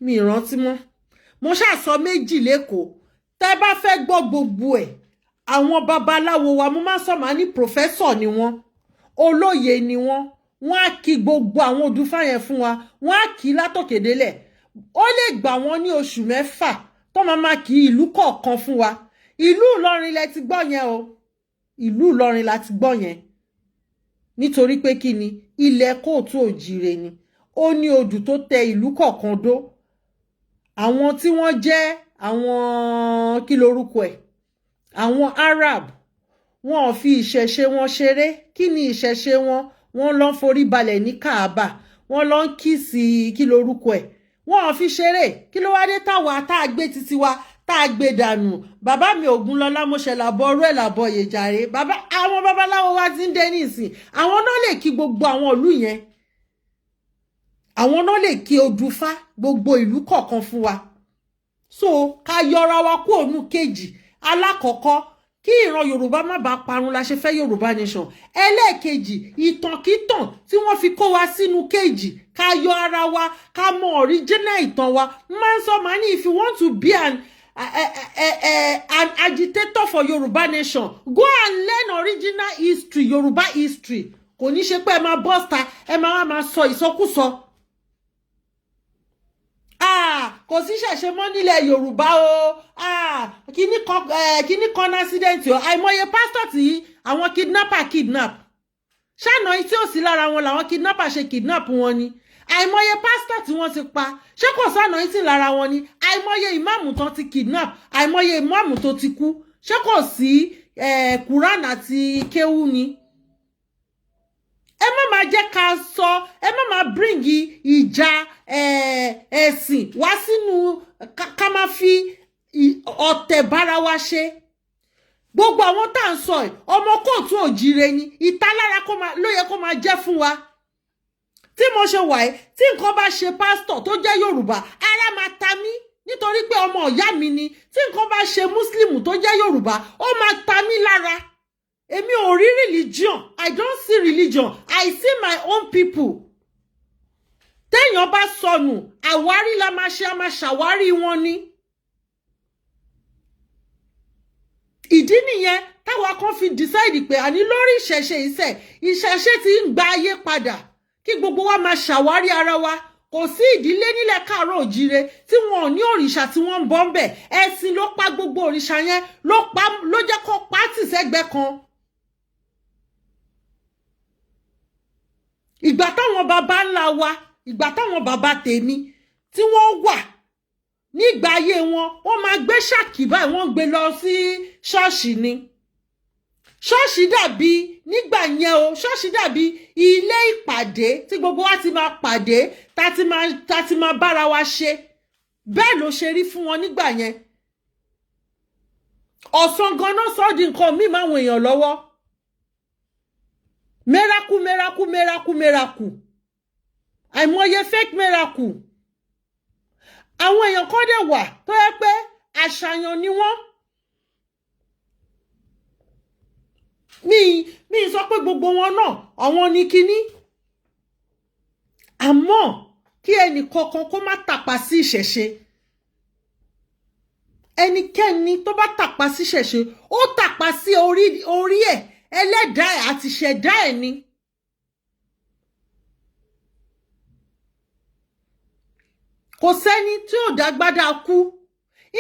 mi ìrántí mọ́, mo ṣáà sọ méjì lẹ́kọ̀ọ́. Tẹ́ bá fẹ́ gbọ́ gbogbo ẹ̀, àwọn babaláwo wa, mo máa ń sọ, màá ní professor ni wọ́n, olóye ni wọ́n. Wọ́n á kí gbogbo àwọn odùfá yẹn fún wa, wọ́n á kí látòkèdélẹ̀. Ó lè gbà wọ́n ní oṣù 6 tó máa máa kí ìlú kọ̀ọ̀kan fún wa. Ìlú Ìlọrin lẹ ti gbọ́ yẹn o, ìlú Ìlọrin la ti gbọ́ yẹn. Nítorí pé kí ni, ilẹ̀ kóòtù òjìire ni, ó ní odù tó tẹ ìlú kọ̀ọ̀kan dó. Àwọn tí wọ́n jẹ́ àwọn, kí lorúkọ ẹ̀, àwọn Arab, wọn ò fi ìṣẹ̀ṣe wọn ṣeré. Kí ni ìṣẹ̀ṣe wọn? Wọ́n lọ ń forí balẹ̀ ní Kaaba, wọ́n lọ ń kiss, kí lorúkọ ẹ̀, wọn ò fi ṣeré. Kí ló wá dé táwa tá a gbé títí wa tá a gbé dànù? Bàbá mi Ògúnlọlá, mo ṣe làbọ̀ ọrú ẹ̀ làbọ̀ yèjàre. Bàbá, àwọn babaláwo wa ti ń dé nísìn, àwọn náà lè kí gbogbo àwọn ìlú yẹn, àwọn náà lè kí odùfá gbogbo ìlú kọ̀ọ̀kan fún wa. So ká yọra wa kú ònú kejì. Alákọ̀ọ́kọ́, kí ìran Yorùbá má bàa parun la ṣe fẹ́ Yorùbá nation. Ẹlẹ́ẹ̀kejì, ìtànkítàn tí wọ́n fi kó wa sínú kejì, ká yọ ara wa, ká mọ original ìtàn wa. Máa ń sọ, màá ní, if you want to be an agitator for Yorùbá nation, go and learn original history, Yorùbá history. Kò ní ṣe pé ẹ máa bọ́sta, ẹ máa wá máa sọ ìsọkúsọ. Ah, kò sí ṣẹ̀ṣẹ̀ mọ́ nílẹ̀ Yorùbá o. Ah, kíní kan, kíní kan accident o. Àìmọye pásítọ̀ tí àwọn kidnapper kidnap ṣáànà tí ò sí lára wọn làwọn kidnapper ṣe kidnap wọn ni. Àìmọye pásítọ̀ tí wọ́n ti pa, ṣé kò sànà tí lára wọn ni? Àìmọye ìmáàmù tán ti kidnap, àìmọye ìmáàmù tó ti kú, ṣé kò sí Quran àti kéwú ni? Ẹ má máa jẹ́ ká sọ, ẹ má máa bring ìjà ẹ̀sìn wá sínú, ká máa fi ọ̀tẹ̀ bára wa ṣe. Gbogbo àwọn tá à ń sọ ẹ̀, ọmọ kóòtù òjìire ni, ìtalára ló yẹ kó máa jẹ́ fún wa. Tí mo ṣe wà ẹ́, tí nǹkan bá ṣe pásítọ̀ tó jẹ́ Yorùbá, ara máa ta mí nítorí pé ọmọ ìyá mi ni. Tí nǹkan bá ṣe Muslim tó jẹ́ Yorùbá, ó máa ta mí lára. Èmi ò rí religion, I don't see religion, I see my own people. Téèyàn bá sọnù, àwárí la máa ṣe, a máa ṣàwárí wọn ni. Ìdí nìyẹn táwa kan fi decide pé àní lórí ìṣẹ̀ṣe, ìṣẹ̀ ìṣẹ̀ṣe ti ń gba ayé padà, kí gbogbo wa máa ṣàwárí ara wa. Kò sí ìdílé nílẹ̀ káàárọ̀ òjíire tí wọn ò ní òrìṣà tí wọ́n ń bọ́ ń bẹ̀. Ẹ̀sìn ló pa gbogbo òrìṣà yẹn, ló pa, ló jẹ́ kó pátì sẹ́gbẹ́ kan. Ìgbà táwọn baba ńlá wa, ìgbà táwọn baba tèmi tí wọ́n wà nígbà ayé wọn, wọ́n máa gbé ṣàkì báyìí, wọ́n gbé lọ sí ṣọ́ọ̀ṣì ni. Ṣọ́ọ̀ṣì dàbí nígbà yẹn o, ṣọ́ọ̀ṣì dàbí ilé ìpàdé tí gbogbo wa ti máa pàdé, tá ti máa bára wa ṣe. Bẹ́ẹ̀ ló ṣe rí fún wọn nígbà yẹn. Ọ̀sán ganan sọ di nǹkan míì máwọn èèyàn lọ́wọ́. Miracle, miracle, miracle, miracle, àìmọye fake miracle. Àwọn èèyàn kan dẹ̀ wà tó yẹ pé àṣàyàn ni wọ́n. Mi sọ pé gbogbo wọn náà àwọn ní kinní, àmọ́ kí ẹnì kankan kó má tàpá sí ìṣẹ̀ṣe. Ẹnikẹ́ni tó bá tàpá sí ìṣẹ̀ṣe, ó tàpá sí orí ẹ̀, ẹlẹ́dàá ẹ̀ àti ìṣẹ̀dá ẹ̀ ni. Kò sẹ́ni tí ò dágbádá kú,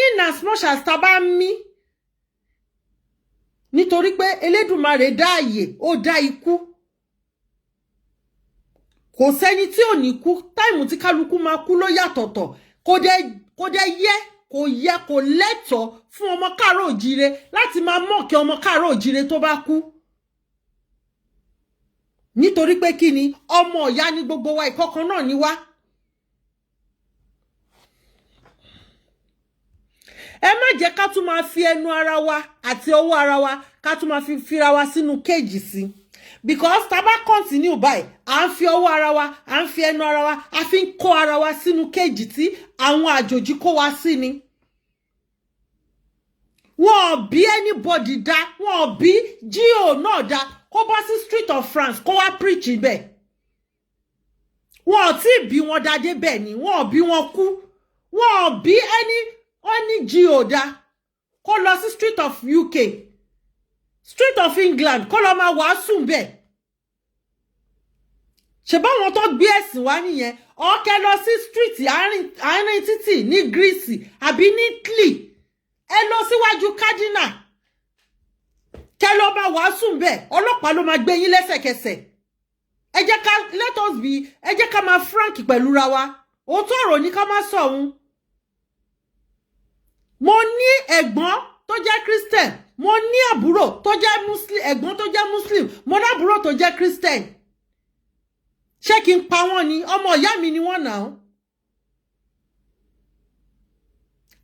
in as much as tá a bá ń mí, nítorí pé Elédùmarè dá àyè, ó dá ikú. Kò sẹ́ni tí ò ní kú. Time tí kálukú máa kú ló yàtọ̀tọ̀. Kò dẹ̀ yẹ, kò yẹ, kò lẹ́tọ̀ọ́ fún ọmọ káàárọ̀ òjíire láti máa mọ̀ kí ọmọ káàárọ̀ òjíire tó bá kú, nítorí pé kí ni? Ọmọ ìyá ni gbogbo wa, ìkọ̀kan náà ni wá. Ẹ má jẹ́ ká tún máa fi ẹnu ara wa àti ọwọ́ ara wa, ká tún máa fi fira wa sínú cage sí, because tá a bá continue báyìí, à ń fi ọwọ́ ara wa, à ń fi ẹnu ara wa, a fi ń kó ara wa sínú cage tí àwọn àjòjì kó wa sí ni. Wọn ò bí anybody dá, wọn ò bí G.O náà dá kó bọ́ sí street of France kó wá preach ibẹ̀. Wọn ò tí ì bí wọn dá débẹ̀ ni, wọn ò bí wọn kú. Wọn ò bí any G.O dá kó lọ sí street of UK, street of England, kó lọ máa wàásù bẹ́ẹ̀. Ṣe báwọn tó gbé ẹ̀sìn wá nìyẹn? Ọ̀kẹ́ lọ sí street, àárín títì ní Greece àbí ní Italy, ẹ lọ síwájú cardinal, kẹ lọ máa wàásù bẹ́ẹ̀, ọlọ́pàá ló máa gbé yín lẹ́sẹ̀kẹsẹ̀. Ẹ jẹ́ ká, let us be, ẹ jẹ́ ká máa frank pẹ̀lú ra wa. Òótọ́ ọ̀rọ̀ ní ká má sọ òun. Mo ní ẹ̀gbọ́n tó jẹ́ Christian, mo ní àbúrò tó jẹ́ Muslim, ẹ̀gbọ́n tó jẹ́ Muslim, mo ní àbúrò tó jẹ́ Christian. Ṣé kí n pa wọ́n ni? Ọmọ ìyá mi ni wọ́n nà án.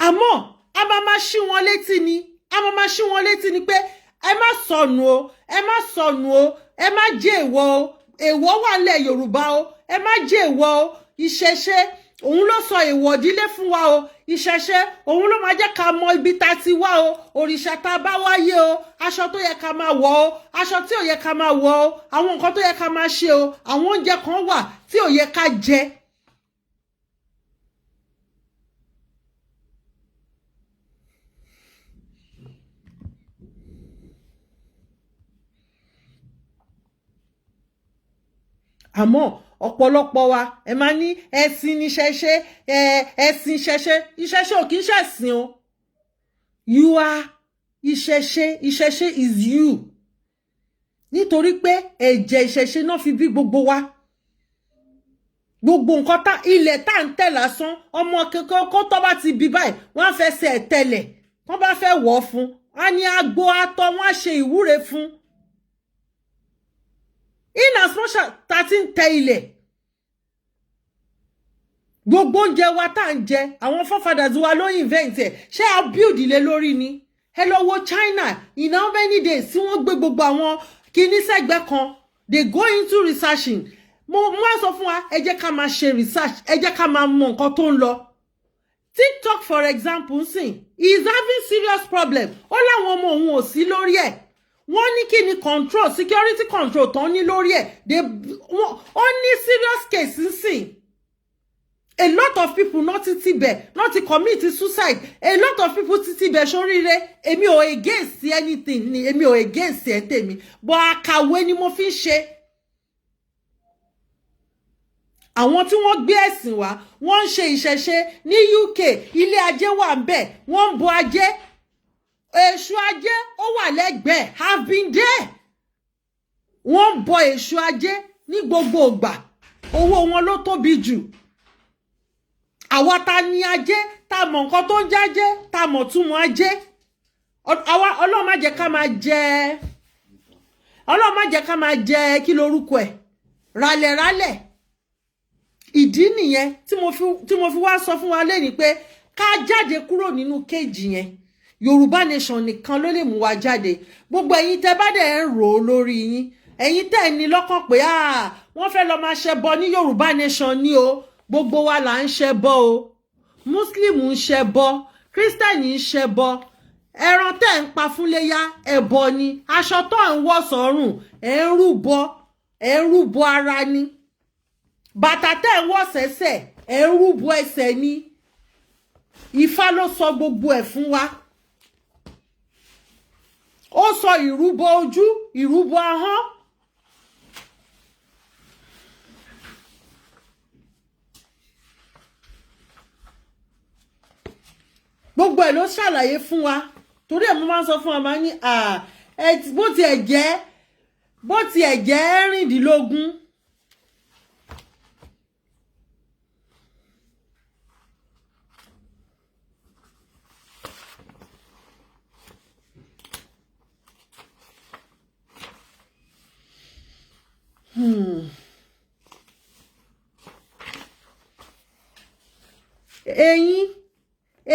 Àmọ́ a máa máa ṣí wọn létí ni, a máa máa ṣí wọn létí ni pé ẹ má sọnù o, ẹ má sọnù o, ẹ má jẹ́ èèwọ̀ o. Èèwọ̀ wà nílẹ̀ Yorùbá o, ẹ má jẹ́ èèwọ̀ o. Ìṣẹ̀ṣe òun ló sọ èèwọ̀ ìdílé fún wa o. Ìṣẹ̀ṣe òun ló máa jẹ́ ká mọ ibi tá a ti wá o, òrìṣà tá a bá wáyé o, aṣọ tó yẹ ká máa wọ̀ o, aṣọ tí ò yẹ ká máa wọ̀ o, àwọn nǹkan tó yẹ ká máa ṣe o, àwọn oúnjẹ kan wà tí ò yẹ ká jẹ. Àmọ́ ọ̀pọ̀lọpọ̀ wa, ẹ máa ní ẹ̀sìn ní ṣẹṣẹ, ẹ̀sìn ṣẹṣẹ. Ìṣẹ̀ṣe ò kì í ṣẹ̀sìn o. You are ìṣẹ̀ṣe. Ìṣẹ̀ṣe is you, nítorí pé ẹ̀jẹ̀ ìṣẹ̀ṣe náà fi bí gbogbo wa. Gbogbo nǹkan tá ilẹ̀ tá ń tẹ̀ lásán, ọmọ kékeré kó tó bá ti bí báyìí, wọ́n á fẹsẹ̀ tẹ̀lẹ̀. Wọ́n bá fẹ́ wọ̀ ọ́ fún, á ní agbo atọ́, wọ́n á ṣe ìwúre fún. In as much as ta ti ń tẹ ilẹ̀, gbogbo oúnjẹ wa tá à ń jẹ, àwọn forefathers wa ló invent ẹ̀. Ṣé a build ilé lórí ni? Ẹ lọ wo China, in how many days tí wọ́n gbé gbogbo àwọn kinní sẹ́gbẹ́ kan, they go into researching. Mo wá sọ fún wa, ẹ jẹ́ ká máa ṣe research, ẹ jẹ́ ká máa mọ nǹkan tó ń lọ. TikTok, for example, sìn he is having serious problem. Ó láwọn ọmọ òun ò sí lórí ẹ̀. Wọ́n ní kí ni control, security control tán ní lórí ẹ̀. Ó ní serious case nsìn. A lot of people náà ti tibẹ̀ náà ti commit suicide. A lot of people ti tibẹ̀ sóríire. Èmi ò against anything ni, èmi ò against ẹ̀ tèmi, but àkàwé ni mo fi ń ṣe. Àwọn tí wọ́n gbé ẹ̀sìn wá, wọ́n ń ṣe ìṣẹ̀ṣe ní UK. Ilé ajé wà ń bẹ̀, wọ́n ń bọ ajé, èṣù ajé ó wà lẹ́gbẹ̀ẹ́. Have been there. Wọ́n ń bọ èṣù ajé ní gbogbo ìgbà. Owó wọn ló tóbi jù. Àwa ta ni ajé, ta mọ̀ nǹkan tó ń jájé, ta mọ̀ túmọ̀ ajé. Àwa, Ọlọ́run má jẹ́ ká máa jẹ. Ọlọ́run má jẹ́ ká máa jẹ kí lorúkọ ẹ̀, ralẹ̀ralẹ̀. Ìdí nìyẹn tí mo fi wá sọ fún wa lẹ́ni pé ká jáde kúrò nínú cage yẹn. Yorùbá Nation nìkan ló lè mú wa jáde. Gbogbo ẹ̀yin tẹ́ bá dẹ̀ ń rò ó lórí yín, ẹ̀yin tẹ́ ní lọ́kàn pé wọ́n fẹ́ lọ máa ṣẹbọ ní Yorùbá Nation ní o, gbogbo wa là ń ṣẹbọ o. Muslim ń ṣẹbọ, Christian ń ṣẹbọ. Ẹran tẹ́ ń pa fúnléyà, ẹbọ ni. Aṣọ tó ń wọ̀ sọ́rùn, ẹ̀ ń rúbọ, ẹ̀ ń rúbọ ara ni. Bàtà tẹ́ ń wọ̀ sẹ́sẹ̀, ẹ̀ ń rúbọ ẹsẹ̀ ni. Ifá ló sọ gbogbo ẹ̀ fún wa. Ó sọ ìrúbọ ojú, ìrúbọ ahọ́n. Gbogbo ẹ̀ ló ṣàlàyé fún wa. Torí ẹ̀ mo máa ń sọ fún wa, máa ní bó tiẹ̀ jẹ́ 16.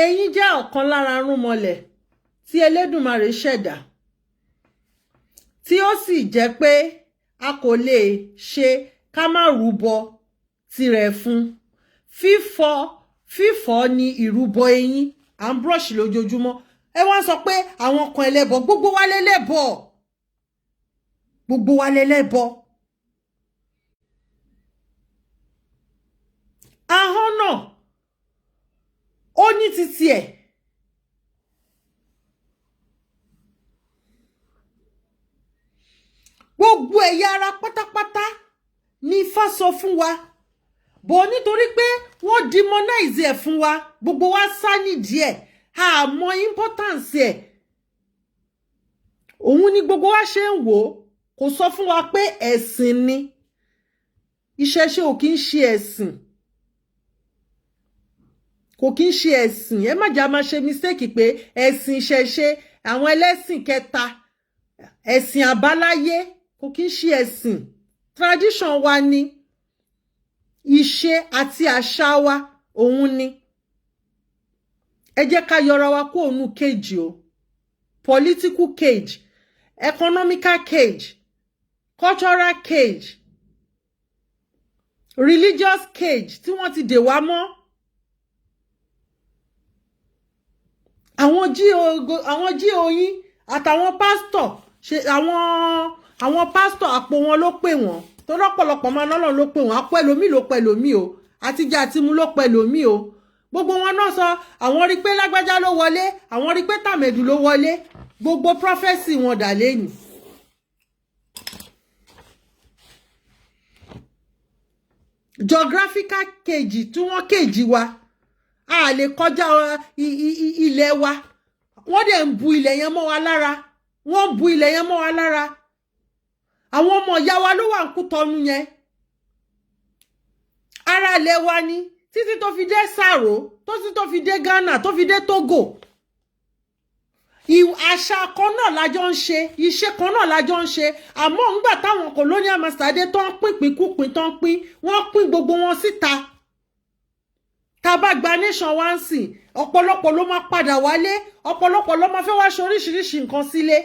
Eyín jẹ́ ọ̀kan lára irúnmọlẹ̀ tí Elédùmarè ṣẹ̀dá, tí ó sì jẹ́ pé a kò lè ṣe ká má rúbọ tirẹ̀ fún. Fífọ̀, fífọ̀ ní ìrúbọ eyín. À ń brush lójoojúmọ́. Ẹ wá sọ pé àwọn kan ẹlẹ́bọ. Gbogbo wa lẹ́lẹ́bọ, gbogbo wa lẹ́lẹ́bọ. Ahọ́n náà, ó ní títí ẹ̀. Gbogbo ẹ̀yà ara pátápátá ní Ifá sọ fún wa bọ̀, nítorí pé wọ́n demonize ẹ̀ fún wa, gbogbo wa sá nídìí ẹ̀, àmọ́ importance ẹ̀. Òun ni gbogbo wa ṣe ń wò ó. Kò sọ fún wa pé ẹ̀sìn ni. Ìṣẹ̀ṣe ò kí ń ṣe ẹ̀sìn, kò kí ń ṣe ẹ̀sìn. Ẹ má jà máa ṣe mistake pé ẹ̀sìn ìṣẹ̀ṣe, àwọn ẹlẹ́sìn kẹta, ẹ̀sìn àbáláyé. Kò kí ń ṣe ẹ̀sìn. Tradition wa ni, ìṣe àti àṣà wa òun ni. Ẹ jẹ́ ká yọra wa kó òun cage o: political cage, economical cage, cultural cage, religious cage tí wọ́n ti dè wá mọ́. Àwọn G.O yín àtàwọn pásítọ̀ ṣe, àwọn pásítọ̀, àpò wọn ló pè wọ́n tó lọ́pọ̀lọpọ̀ máa lọ́lọ́ ló pè wọ́n. Àpò ẹlòmíì ló pẹ̀ lòmíì o, àtijọ́ àti mu ló pẹ̀ lòmíì o. Gbogbo wọn náà sọ, àwọn rí pé lágbájá ló wọlé, àwọn rí pé tàmẹ̀dù ló wọlé. Gbogbo prophecy wọn dà lẹ́yìn. Geographical cage tí wọ́n cage wa, a lè kọjá ilẹ̀ wa. Wọ́n dẹ̀ ń bu ilẹ̀ yẹn mọ́ wa lára, wọ́n ń bu ilẹ̀ yẹn mọ́ wa lára. Àwọn ọmọ ìyá wa ló wà ń Kútọ́nù yẹn. Ara ilẹ̀ wa ni, títí tó fi dé Sàrò, títí tó fi dé Ghana, tó fi dé Togo. Àṣà kan náà lájọ ń ṣe, iṣẹ́ kan náà lájọ ń ṣe. Àmọ́ ńgbà táwọn colonial master dé, tó ń pín pínkúpín, tó ń pín, wọ́n pín gbogbo wọn síta. Tá a bá gba nation wá ń sìn, ọ̀pọ̀lọpọ̀ ló máa padà wálé, ọ̀pọ̀lọpọ̀ ló máa fẹ́ wá ṣe oríṣiríṣi nǹkan sílé.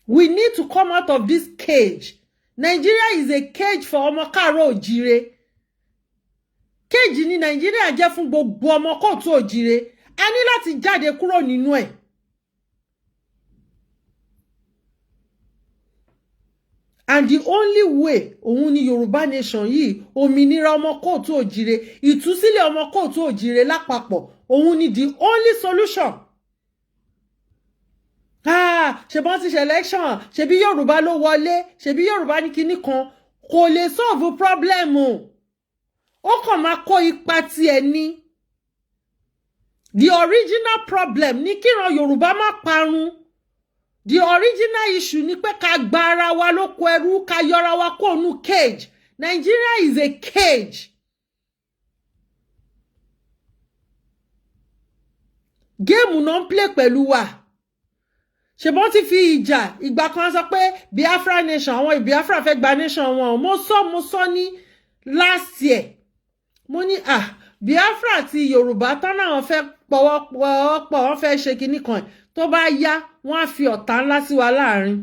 We need to come out of this cage. Nigeria is a cage for ọmọ káàárọ̀ òjíire. Cage ní Nàìjíríà jẹ́ fún gbogbo ọmọ káàárọ̀ òjíire. A ní láti jáde kúrò nínú ẹ̀. And the only way òun ni Yorùbá Nation yìí, òmìnira ọmọ káàárọ̀ òjíire, ìtúsílẹ̀ ọmọ káàárọ̀ òjíire lápapọ̀, òun ni the only solution. Ah, ṣebọ́n ti ṣe election, ṣebí Yorùbá ló wọlé, ṣebí Yorùbá ní kinní kan, kò lè solve problem. Ó kàn máa kó ipa tiẹ̀ ní. The original problem ní kíran Yorùbá má parun. The original issue ni pé ká gba ara wa lóko ẹrú, ká yọra wa kó nu cage. Nigeria is a cage. Game náà ń play pẹ̀lú wa. Ṣùgbọ́n ti fi ìjà ìgbà kan sọ pé Biafra nation, àwọn Biafra fẹ́ gba nation wọn. Mo sọ ní last year, mo ní, ah, Biafra àti Yorùbá tán náà fẹ́ pọ̀wọ́pọ̀, wọ́n fẹ́ ṣe kinní kan, tó bá yá, wọ́n á fi ọ̀tá ńlá sí wa láàrin.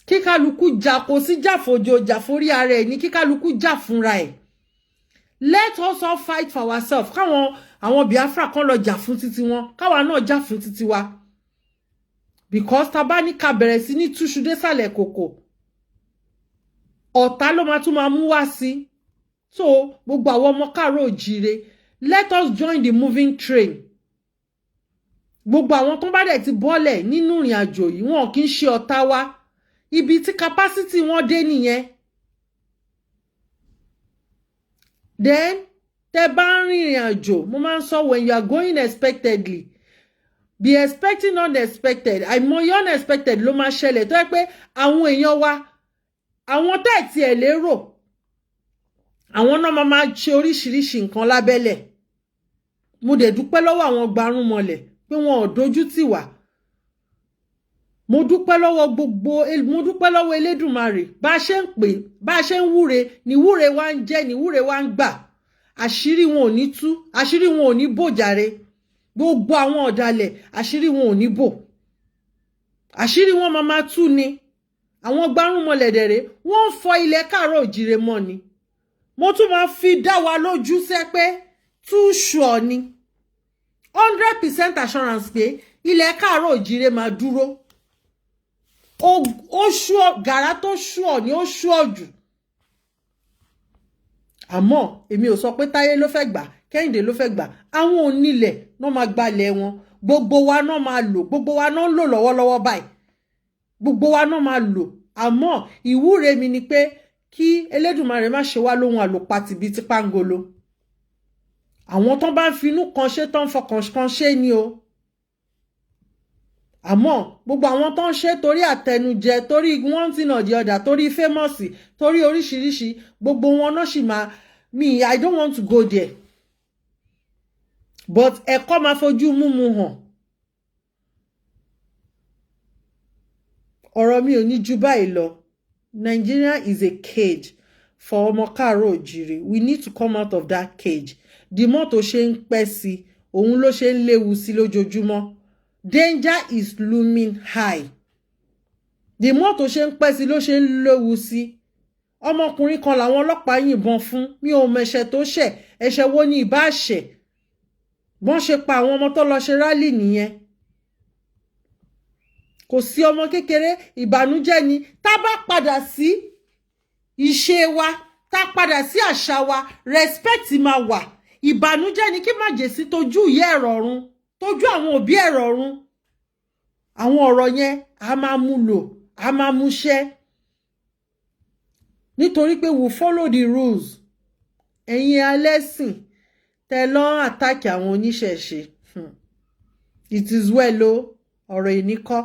Kíkálukú jà, kò sí jàfòjò jà forí ara ẹ̀ ní, kíkálukú jà fúnra ẹ̀. Let us all fight for ourselves. Káwọn àwọn Biafra kan lọ jà fún títí wọn, káwa náà jà fún títí wa, because tá bá ní ká bẹ̀rẹ̀ sí ní túṣu désàlẹ̀ kòkò, ọ̀tá ló máa tún máa mú wá sí. So gbogbo àwọn ọmọ káàárọ̀ òjíire, let us join the moving train. Gbogbo àwọn tó bá dẹ̀ ti bọ́lẹ̀ nínú ìrìn àjò yìí, wọn kì í ṣe ọ̀tá wa. Ibi tí capacity wọn dé nìyẹn. Then tẹ bá ń rìnrìn àjò, mo máa ń sọ, when you are going expectedly, be expecting unexpected. Àìmọye unexpected ló máa ṣẹlẹ̀, tó yẹ pé àwọn èèyàn wa, àwọn tẹ́ ẹ̀ tiẹ̀ lérò, àwọn náà máa máa ṣe oríṣiríṣi nǹkan lábẹ́lẹ̀. Mo dẹ̀ dúpẹ́ lọ́wọ́ àwọn gbarúnmọlẹ̀ pé wọn ò dojú tì wá. Mo dúpẹ́ lọ́wọ́ gbogbo, mo dúpẹ́ lọ́wọ́ Elédùmarè. Bá a ṣe ń pè, bá a ṣe ń wúre ní wúre wa ń jẹ́, ní wúre wa ń gbà. Àṣírí wọn ò ní tú, àṣírí wọn ò ní bò jàre. Gbogbo àwọn ọ̀dàlẹ̀, àṣírí wọn ò ní bò, àṣírí wọn máa máa tú ni. Àwọn gbárùnmọlẹ̀ dẹ̀rẹ̀, wọ́n ń fọ ilẹ̀ káàárọ̀ òjìrè mọ́ ni. Mo tún máa fi dá wa lójú sẹ́ pé too sure ni, 100% assurance pé ilẹ̀ káàárọ̀ òjìrè máa dúró. Ó ṣúọ gàrá tó ṣúọ ni, ó ṣúọ jù. Àmọ́ èmi ò sọ pé Táyé ló fẹ́ gbà, Kẹ́hìndé ló fẹ́ gbà. Àwọn onílẹ̀ náà máa gbalẹ̀ wọn. Gbogbo wa náà máa lò, gbogbo wa náà ń lò lọ́wọ́lọ́wọ́ báyìí, gbogbo wa náà máa lò. Àmọ́ ìwúre mi ni pé kí Elédùmarè má ṣe wá lóhun àlòpatì bíi ti pangolo. Àwọn tó bá ń finú kan ṣe, tó ń fọkàn kan ṣe ni o. Àmọ́ gbogbo àwọn tó ń ṣe torí àtẹnujẹ, torí one thing or the other, torí famous, torí oríṣiríṣi, gbogbo wọn náà sì máa me. I don't want to go there, but ẹ̀kọ́ máa fojú múmu hàn. Ọ̀rọ̀ mi ò ní ju báyìí lọ. Nigeria is a cage for ọmọ káàárọ̀ òjìrè. We need to come out of that cage. The more tó ṣe ń pẹ́ sí, òun ló ṣe ń léwu sí lójoojúmọ́. Danger is looming high. The more tó ṣe ń pẹ́ sí, ló ṣe ń léwu sí. Ọmọkùnrin kan làwọn ọlọ́pàá yìnbọn fún. Mi ò mẹ̀ṣẹ̀ tó ṣẹ̀. Ẹ̀ṣẹ̀ wo ni ìbá ṣẹ̀? Bọ́n ṣe pa àwọn ọmọ tó lọ ṣe rally nìyẹn. Kò sí ọmọ kékeré. Ìbànújẹ́ ni. Tá bá padà sí ìṣe wa, tá padà sí àṣà wa, respect máa wà. Ìbànújẹ́ ni kí màjèsí tójú ìyá ẹ̀rọ ọ̀run, tójú àwọn òbí ẹ̀rọ ọ̀run. Àwọn ọ̀rọ̀ yẹn, a máa mú lò, a máa mú ṣẹ́, nítorí pé we follow the rules. Ẹ̀yin alẹ́sìn tẹ lọ́n attack àwọn oníṣẹ̀ṣe, it is well o. Ọ̀rọ̀ ìní kọ́,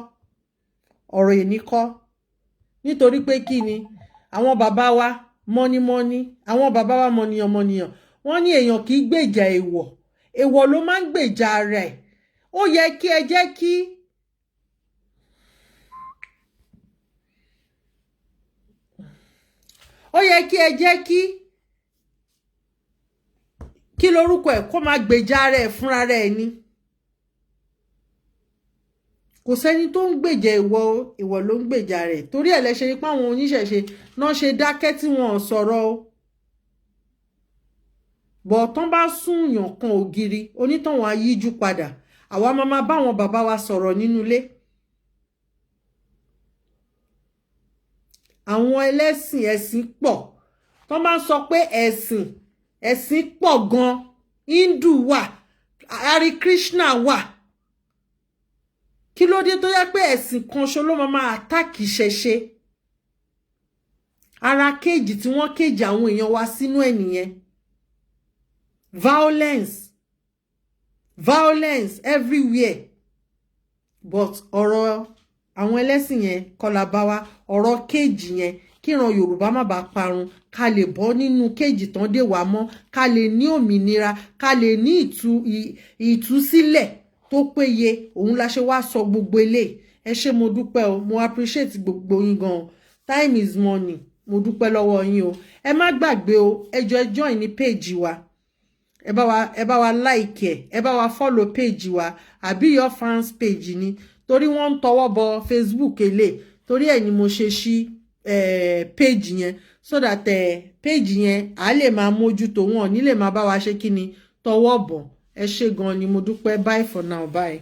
ọ̀rọ̀ ìní kọ́, nítorí pé kí ni àwọn bàbá wa mọ́nímọ́ní, àwọn bàbá wa mọ̀nìyàn mọ̀nìyàn, wọ́n ní èèyàn kì í gbèjà èèwọ̀, èèwọ̀ ló máa ń gbèjà rẹ̀. Ó yẹ kí ẹ jẹ́ kí ó yẹ kí ẹ jẹ́ kí lorúkọ ẹ̀ kó máa gbèjà rẹ̀ fúnra rẹ̀ ni. Kò sẹ́ni tó ń gbèjà ìwọ, ìwọ ló ń gbèjà rẹ̀. Torí ẹ̀ lẹ́ṣẹ̀ nípa àwọn oníṣẹ̀ṣe náà ṣe dákẹ́ tí wọn ò sọ̀rọ̀ o. Bọ̀ tán bá súnyàn kan ògiri, onítọ̀hún á yíjú padà. Àwa máa máa bá àwọn bàbá wa sọ̀rọ̀ nínú ilé. Àwọn ẹlẹ́sìn, ẹ̀sìn pọ̀. Tán bá ń sọ pé ẹ̀sìn, ẹ̀sìn pọ̀ gan. Hindu wà, Hare Krishna wà. Kí ló dé tó yẹ pé ẹ̀sìn kan ṣo ló máa máa attack ìṣẹ̀ṣe? Ara kéèjì tí wọ́n kéèjì àwọn èèyàn wa sínú ẹ̀ nìyẹn. Violence, violence everywhere. But ọ̀rọ̀ àwọn ẹlẹ́sìn yẹn kọ́ la bá wa. Ọ̀rọ̀ kéèjì yẹn, kíran Yorùbá má bàa parun, ká lè bọ́ nínú kéèjì tán dé wá mọ́, ká lè ní òmìnira, ká lè ní ìtúsílẹ̀. tó péye. Òun la ṣe wá sọ gbogbo eléyìí. Ẹ ṣé, mo dúpẹ́ o. Mo appreciate gbogbo yín gan. Time is money. Mo dúpẹ́ lọ́wọ́ yín o. Ẹ má gbàgbé o, ẹ jọ̀ọ́, ẹ join ní page wa. Ẹ bá wa like, ẹ bá wa follow page wa, àbí your fans page ni, torí wọ́n ń tọwọ́ bọ Facebook èlé. Torí ẹ̀ ni mo ṣe ṣí page yẹn, so that page yẹn à lè máa mójútó, wọn ní lè máa bá wa ṣe kí ni, tọwọ́ bọ̀. Ẹ ṣé gan ni, mo dúpẹ́. Bye for now, bye.